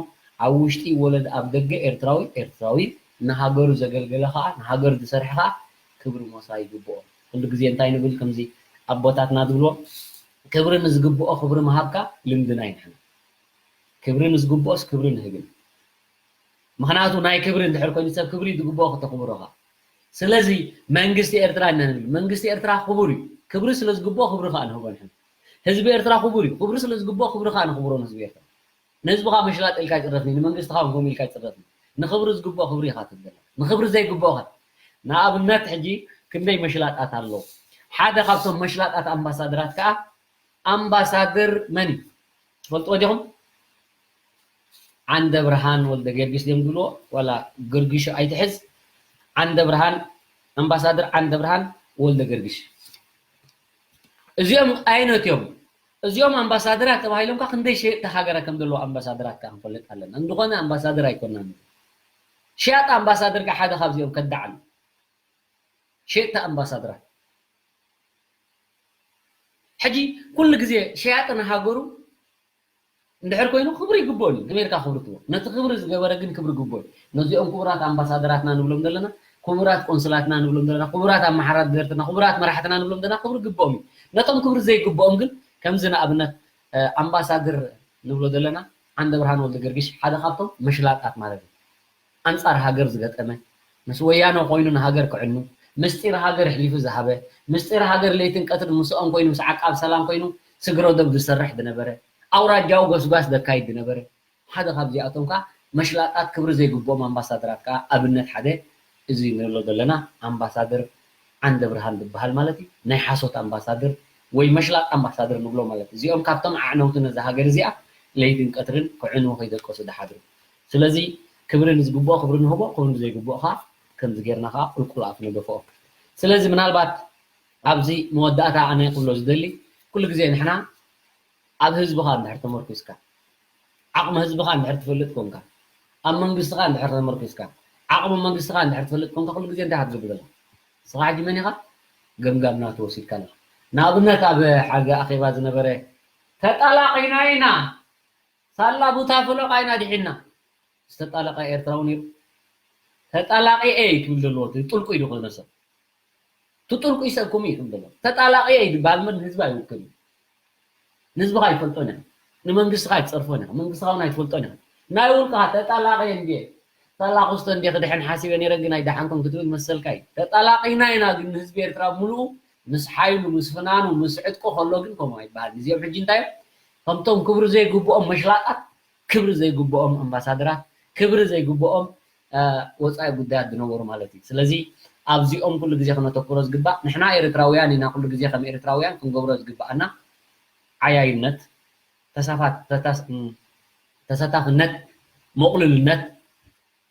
ኣብ ውሽጢ ወለድ ኣብ ደገ ኤርትራዊ ኤርትራዊ ንሃገሩ ዘገልገለ ከዓ ንሃገሩ ዝሰርሐ ከዓ ክብሪ ሞሳ ይግብኦ። ኩሉ ግዜ እንታይ ንብል ከምዚ ኣቦታትና ዝብልዎ ክብሪ ንዝግብኦ ክብሪ ምሃብካ ልምድና እዩ ንሕና። ክብሪ ንዝግብኦስ ክብሪ ንህብን። ምኽንያቱ ናይ ክብሪ እንድሕር ኮይኑ ሰብ ክብሪ ዝግብኦ ከተኽብሮ ኢኻ። ስለዚ መንግስቲ ኤርትራ ኢና ንብል። መንግስቲ ኤርትራ ክቡር እዩ። ክብሪ ስለ ዝግብኦ ክብሪ ከዓ ንህቦ ንሕና። ህዝቢ ኤርትራ ክቡር እዩ። ክብሪ ስለ ዝግብኦ ክብሪ ከዓ ንኽብሮ ንህዝቢ ኤርትራ። ንህዝብኻ ምሽላጥ ኢልካ ኣይጽረፍኒ፣ ንመንግስትኻ እውን ከምኡ ኢልካ ኣይጽረፍኒ። ንኽብሪ ዝግብኦ ክብሪ ኢኻ ትብል። ንኽብሪ ዘይግብኦ ኸ? ንኣብነት ሕጂ ክንደይ መሽላጣት ኣለዉ። ሓደ ካብቶም መሽላጣት ኣምባሳደራት ከዓ ኣምባሳደር መን እዩ? ትፈልጥዎ ዲኹም? ዓንደ ብርሃን ወልደ ጊዮርጊስ ድዮም ዝብልዎ? ዋላ ገርጊሹ ኣይትሕዝ። ዓንደ ብርሃን፣ ኣምባሳደር ዓንደ ብርሃን ወልደ ጊዮርጊስ። እዚኦም ዓይነት እዮም። እዚኦም ኣምባሳደራት ተባሂሎም ከ ክንደይ ሸየጥቲ ሃገረ ከም ዘለዉ ኣምባሳደራት ከ ክንፈልጥ ኣለና። እንድኾነ ኣምባሳደር ኣይኮናን። ሽያጥ ኣምባሳደር ከ ሓደ ካብዚኦም ከዳዕ ኣሎ። ሸየጥቲ ኣምባሳደራት። ሕጂ ኩሉ ግዜ ሸያጢ ንሃገሩ እንድሕር ኮይኑ ክብሪ ይግብኦ እዩ። ከመይ ኢልካ ክብሪ ትህቦ? ነቲ ክብሪ ዝገበረ ግን ክብሪ ይግብኦ እዩ። ነዚኦም ክቡራት ኣምባሳደራትና ንብሎም ዘለና፣ ክቡራት ቆንስላትና ንብሎም ዘለና፣ ክቡራት ኣመሓዳደርትና፣ ክቡራት መራሕትና ንብሎም ዘለና ክብሪ ይግብኦም እዩ። ነቶም ክብሪ ዘይግብኦም ግን ከምዚ ንኣብነት፣ እ፣ ኣምባሳደር ንብሎ ዘለና ዓንደ ብርሃን ወልደ ጊዮርጊስ ሓደ ካብቶም መሽላጣት ማለት እዩ። ኣንጻር ሃገር ዝገጠመ፣ ምስ ወያነ ኮይኑ ንሃገር ክዕኑ፣ ምስጢር ሃገር ኣሕሊፉ ዝሃበ፣ ምስጢር ሃገር ለይትን ቀትርን ምስኦም ኮይኑ ምስ ዓቃብ ሰላም ኮይኑ ስግረ ዶብ ዝሰርሕ ዝነበረ፣ ኣውራጃዊ ጎስጓስ ዘካይድ ዝነበረ፣ ሓደ ካብዚኣቶም ከኣ መሽላጣት ክብሪ ዘይግብኦም ኣምባሳደራት ከኣ ኣብነት ሓደ እዚ ንብሎ ዘለና ኣምባሳደር ዓንደ ብርሃን ዝበሃል ማለት እዩ። ናይ ሓሶት ኣምባሳደር ወይ መሽላጥ ኣምባሳደር ንብሎ ማለት እዩ። እዚኦም ካብቶም ኣዕነውቲ ነዛ ሃገር እዚኣ ለይትን ቀትርን ክዕንዉ ከይደቀሱ ዝሓድሩ። ስለዚ ክብሪ ንዝግብኦ ክብሪ ንህቦ፣ ክብሪ ንዘይግብኦ ከኣ ከምዚ ጌርና ከኣ ቁልቁል ኣፍ ንደፍኦ። ስለዚ ምናልባት ኣብዚ መወዳእታ ኣነ ክብሎ ዝደሊ፣ ኩሉ ግዜ ንሕና ኣብ ህዝብኻ እንድሕር ተመርኩስካ፣ ዓቕሚ ህዝብኻ እንድሕር ትፈልጥ ኮንካ፣ ኣብ መንግስትኻ እንድሕር ተመርኩስካ፣ ዓቕሚ መንግስትኻ እንድሕር ትፈልጥ ኮንካ፣ ኩሉ ግዜ እንታይ ኢኻ ትገብር ዘለኻ? ንስኻ ሕጂ መን ኢኻ? ገምጋም ናቱ ወሲድካ ኣለኻ። ንኣብነት ኣብ ሓደ ኣኼባ ዝነበረ ተጣላቒና ኢና፣ ሳላ ቡታ ፍሎቓ ኢና ድሒና። ዝተጣለቐ ኤርትራዊ ነይሩ። ተጣላቒ እየ ክብል ዘለዎ፣ ጥልቁ ኢሉ ክነሰብ። ትጥልቁ ይሰብኩም እዩ ትብል ዘሎ። ተጣላቂ እዩ ዝበሃል እምበር ንህዝቢ ኣይውክልን እዩ። ንህዝብኻ ኣይትፈልጦን ኢኻ። ንመንግስትኻ ኣይትጸርፎን ኢኻ። መንግስትኻ እውን ኣይትፈልጦን ኢኻ። ናይ ውልቅኻ ተጣላቂ እንድየ፣ ተላኩስቶ እንድየ ክድሕን ሓሲበ ነይረ ግን ኣይደሓንኩን ክትብል መሰልካ እዩ። ተጣላቂና ኢና ግን ንህዝቢ ኤርትራ ብምሉኡ ምስ ሓይሉ፣ ምስ ፍናኑ፣ ምስ ዕጥቁ ከሎ ግን ከምኡ ኣይበሃልን። እዚኦም ሕጂ እንታይ እዮም? ከምቶም ክብሪ ዘይግብኦም መሽላጣት፣ ክብሪ ዘይግብኦም ኣምባሳደራት፣ ክብሪ ዘይግብኦም እ፣ ወጻኢ ጉዳያት ዝነበሩ ማለት እዩ። ስለዚ ኣብዚኦም ኩሉ ግዜ ክነተኩሮ ዝግባእ፣ ንሕና ኤርትራውያን ኢና፣ ኩሉ ግዜ ከም ኤርትራውያን ክንገብሮ ዝግባኣና ዓያይነት፣ ተሳፋ-፣ ተታስ-፣ እም፣ ተሳታፍነት፣ መቑልልነት፣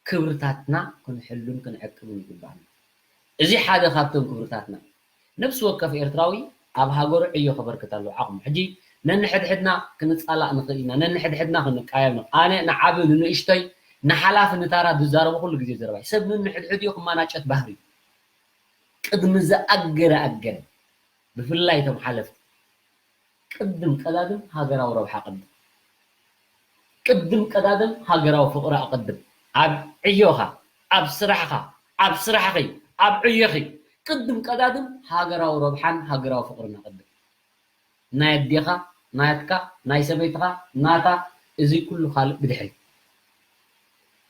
ክብርታትና ክንሕሉን ክንዕቅብን ይግባኣና። እዚ ሓደ ካብቶም ክብርታትና። ነፍሲ ወከፍ ኤርትራዊ ኣብ ሃገሩ ዕዮ ከበርክት ኣለዎ ዓቕሙ። ሕጂ ነንሕድሕድና ክንጻላእ ንኽእል ኢና፣ ነንሕድሕድና ክንቃየም ንኽእል። ኣነ ንዓቢ ንንእሽቶይ ንሓላፊ ንታራ ዝዛረቦ ኩሉ ግዜ ዘረባይ። ሰብ ነንሕድሕዲኡ ክመናጨት ባህሪ እዩ። ቅድሚ ዝኣገረ ኣገረ፣ ብፍላይ እቶም ሓለፍቲ፣ ቅድም ቀዳድም ሃገራዊ ረብሓ ቅድም። ቅድም ቀዳድም ሃገራዊ ፍቕሪ ኣቐድም። ኣብ ዕዮኻ፣ ኣብ ስራሕኻ፣ ኣብ ስራሕኺ፣ ኣብ ዕዮኺ፣ ቅድም ቀዳድም ሃገራዊ ረብሓን ሃገራዊ ፍቕርን ኣቐድም። ናይ ኣዴኻ፣ ናትካ፣ ናይ ሰበይትኻ፣ ናታ፣ እዚ ኩሉ ካልእ ብድሕሪ።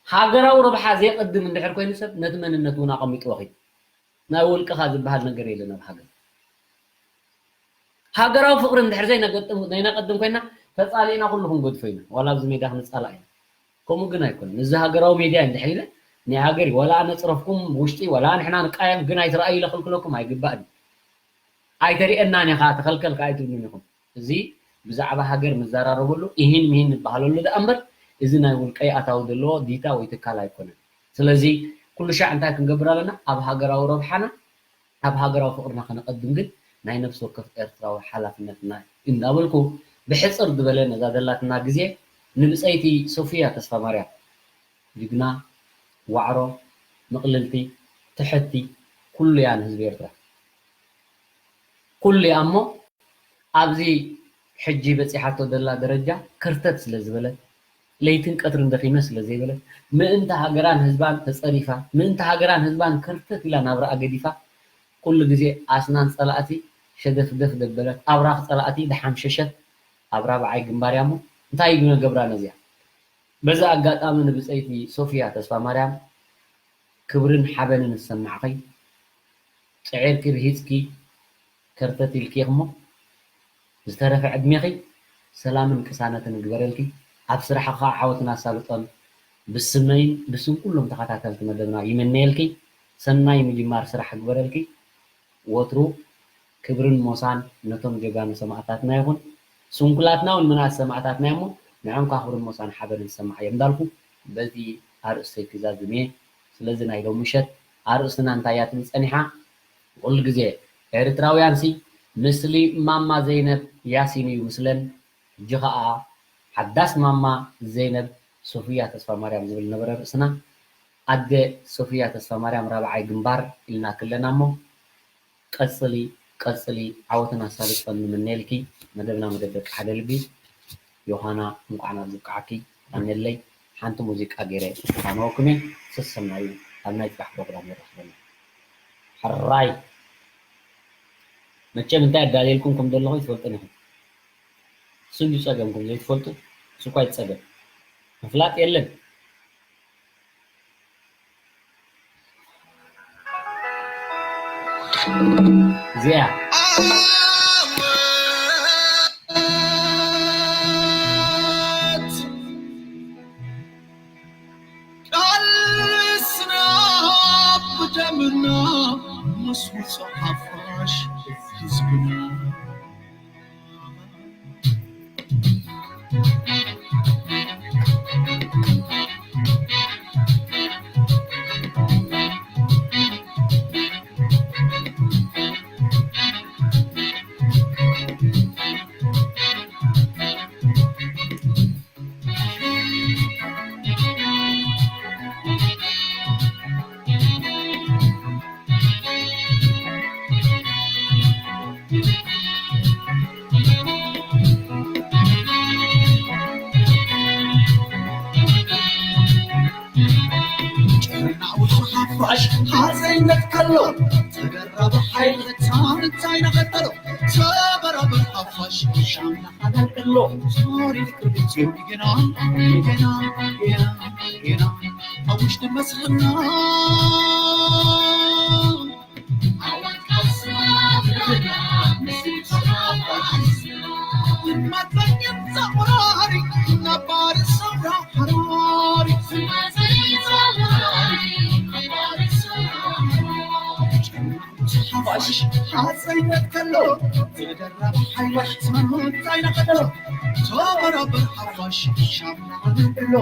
ሃገራዊ ረብሓ ዘየቐድም እንድሕር ኮይኑ ሰብ ነቲ መንነት እውን ኣቐሚጥዎ ኺድ። ናይ ውልቅኻ ዝበሃል ነገር የለን ኣብ ሃገር። ሃገራዊ ፍቕሪ እንድሕር ዘይነገጥም-፣ ዘይነቐድም ኮይና ተጻሊእና ኩሉ ክንገድፎ ኢና። ዋላ ኣብዚ ሜዳ ክንጻላእ ኢና። ከምኡ ግን ኣይኮነን። እዚ ሃገራዊ ሜድያ እንድሕር ኢለ ናይ ሃገር ዋላ ኣነ ጽረፍኩም ውሽጢ ዋላ ንሕና ንቃየም ግን ኣይትረኣዩ ኢለ ክልክለኩም ኣይግባእን። ኣይተሪኤናን ኢኻ ተኸልከልካ ኣይትብሉን ኢኹም። እዚ ብዛዕባ ሃገር ንዘራረበሉ ኢሂን ምሂን ንበሃለሉ ደኣ እምበር እዚ ናይ ውልቀይ ኣታዊ ዘለዎ ዲታ ወይ ትካል ኣይኮነን። ስለዚ ኩሉ ሻዕ እንታይ ክንገብር ኣለና? ኣብ ሃገራዊ ረብሓና፣ ኣብ ሃገራዊ ፍቕርና ከነቐድም ግን ናይ ነፍሲ ወከፍ ኤርትራዊ ሓላፍነትና እዩ እናበልኩ ብሕጽር ዝበለ ነዛ ዘላትና ግዜ ንብጸይቲ ሶፊያ ተስፋማርያም ጅግና፣ ዋዕሮ፣ ምቕልልቲ፣ ትሕቲ፣ ኩሉ እያ ንህዝቢ ኤርትራ። ኩሉ እያ እሞ፣ ኣብዚ ሕጂ በጺሓቶ ዘላ ደረጃ ከርተት ስለ ዝበለት፣ ለይትን ቀትርን ደኺመ ስለ ዘይበለት፣ ምእንቲ ሃገራን ህዝባን ተጸሪፋ፣ ምእንቲ ሃገራን ህዝባን ከርተት ኢላ ናብራኣ ገዲፋ፣ ኩሉ ግዜ ኣስናን ጸላእቲ ሸደፍደፍ ደበለት፣ ኣብራኽ ጸላእቲ ደሓምሸሸት፣ ኣብ ራብዓይ ግንባር እያ እሞ፣ እንታይ እዩ ገብራ ነዚኣ? በዚ ኣጋጣሚ ንብጸይቲ ሶፊያ ተስፋማርያም ክብርን ሓበንን ዝሰማዕኺ፣ ጽዒርኪ ርሂጽኪ ከርተት ኢልኪ እሞ፣ ዝተረፈ ዕድሜኺ ሰላምን ቅሳነትን ይግበረልኪ። ኣብ ስራሕኺ ከዓ ዓወትን ኣሳልጦን ብስመይን ብስም ኩሎም ተኸታተልቲ መደብና ይምነየልኪ። ሰናይ ምጅማር ስራሕ ይግበረልኪ። ወትሩ ክብርን ሞሳን ነቶም ጀጋኑ ሰማእታትና ይኹን። ስንኩላትና እውን ምናት ሰማእታትና እዮም እሞ ንዖም ከዓ ክብርን ሞሳን ሓበንን ዝሰማዕ እዮም እንዳልኩ በዚ ኣርእስተይ ክዛዝም እየ። ስለዚ ናይ ሎሚ ምሸት ኣርእስትና እንታይ እያ ትብል ጸኒሓ? ኩሉ ግዜ ኤርትራውያንሲ ምስሊ ማማ ዘይነብ ያሲን እዩ ምስለን። ሕጂ ኸኣ ሓዳስ ማማ ዘይነብ ሶፍያ ተስፋማርያም ዝብል ነበረ ርእስና። ኣደ ሶፍያ ተስፋማርያም ራብዓይ ግንባር ኢልና ክለና እሞ ቀጽሊ ቀጽሊ ዓወትን ኣሳልጦን ንምነየልኪ። መደብና መደብ ደቂ ሓደ ልቢ። ዮሃና እንኳዕ ናብ ዝበቃዕኪ። ኣነለይ ሓንቲ ሙዚቃ ገይረ ክፋነወኩም እየ። ሰሰናዩ ኣብ ናይ ጽባሕ ፕሮግራም ይራኽበና። ሕራይ መቸም እንታይ ኣዳልየልኩም ከም ዘለኹ ይትፈልጡን ኢኹም። እሱ እንዲ ጸገምኩም ዘይትፈልጡ እሱ እኳ ይጸገም። ምፍላጥ የለን። እዚኣ ቃልስና ብደምና ምስ ውጹዕ ሓፋሽ ህዝብና። ጨናዊ ሓፋሽ ሃፀይነት ከሎ ተገራቢ ሓይሊ እንታይ ነቐጠሎ? ተበራበር ሓፋሽ ሻምና ሓዳል ከሎ ታሪኽ ክብት ገና ገና ገና ገና ኣብ ውሽጢ መስልና ሓፋሽ ሓፀይነት ከሎ ተደራቢ ሓይሊ እንታይ ነቐሎ? ተበራበር ሓፋሽ ሻምና ኣነቅሎ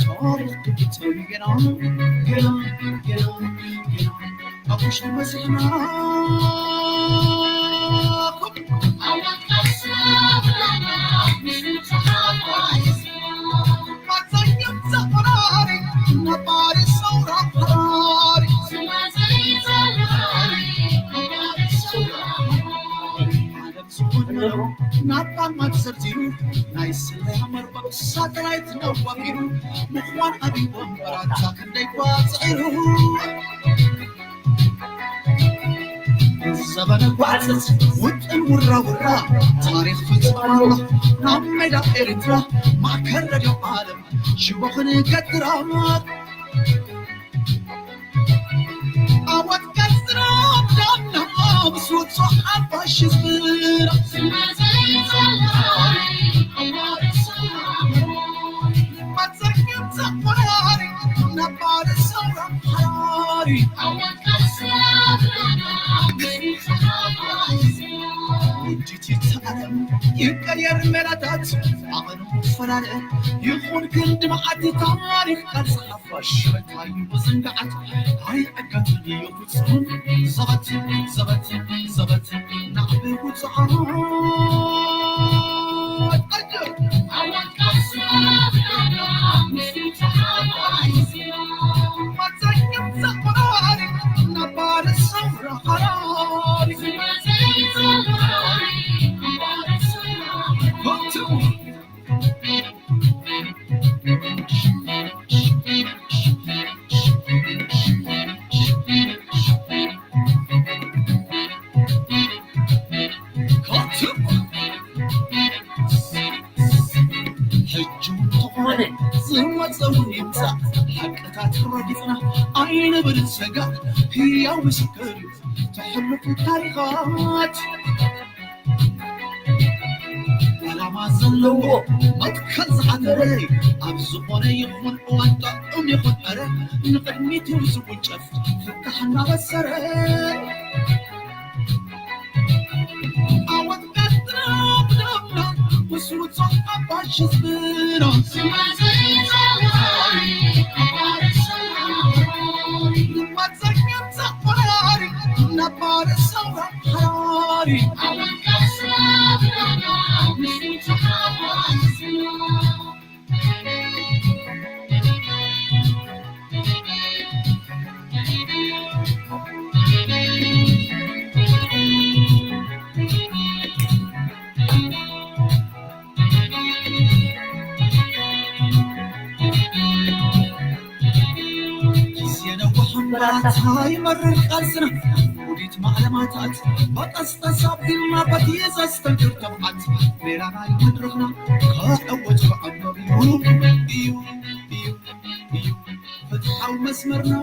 ታሪኽ ክብት ገና ገና ገና ገና ኣብ ውሽጢ መስልና ናባማ ተዘርዚሩ ናይ ስለያ መርበብ ሳተላይት ነዋፊሩ ምዃን ኣቢቦም በራታ ክንደይ ኳ ጽዒሩ ዘበነ ጓዕዘት ውጥን ውራ ውራ ታሪኽ ፍጽም ኣሎ ናብ ሜዳ ኤርትራ ማእከል ረድዮ ዓለም ሽቦ ክንገትራ ኣወት ቀዝራ ዳና ምስ ውጹ ሓፋሽ ዝራ ይቀየር ሜላታት ኣቐኑ ፈላለ ይኹን ክንዲ መዓቲ ታሪኽ ቃልሲ ሓፋሽ መታዩ ምዝንጋዓት ኣይዕገትን እዩ ፍጹም ዘበት ዘበት ዘበት ናዕቢ ውፅዓት ሕጂ ተኾነ ዝመፀ እውን ይምፃእ ሓቅታት ረጊፅና ኣይንብል ሰጋእ ህያው ምስክር እዩ ተሕልፉ ታሪኻት ዘለዎ መትከል ዝሓተረ ኣብ ዝኾነ ይኹን እዋን ጥዑም ይኹን ዕረ ንቕድሚቱ ዝውንጨፍ ፍታሕ እናበሰረ ኣወት ቀጥና ብደምና ምስ ውጹዕ ኣባሽ ህዝብና ንመዘኛም ተቆራሪ ነባር ሰውራ ሓራሪ ግዜ ነዋሕ እምበኣታ ይመርር ቃልስና ውዲት ማዕለማታት በቀስቀስ ኣቢልና በቲ ዘስተንክር ተብዓት ሜላ ናይ መድረኽና ክዕወት ብዕምር እዩ እዩ እዩ እዩ ፍትሓዊ መስመርና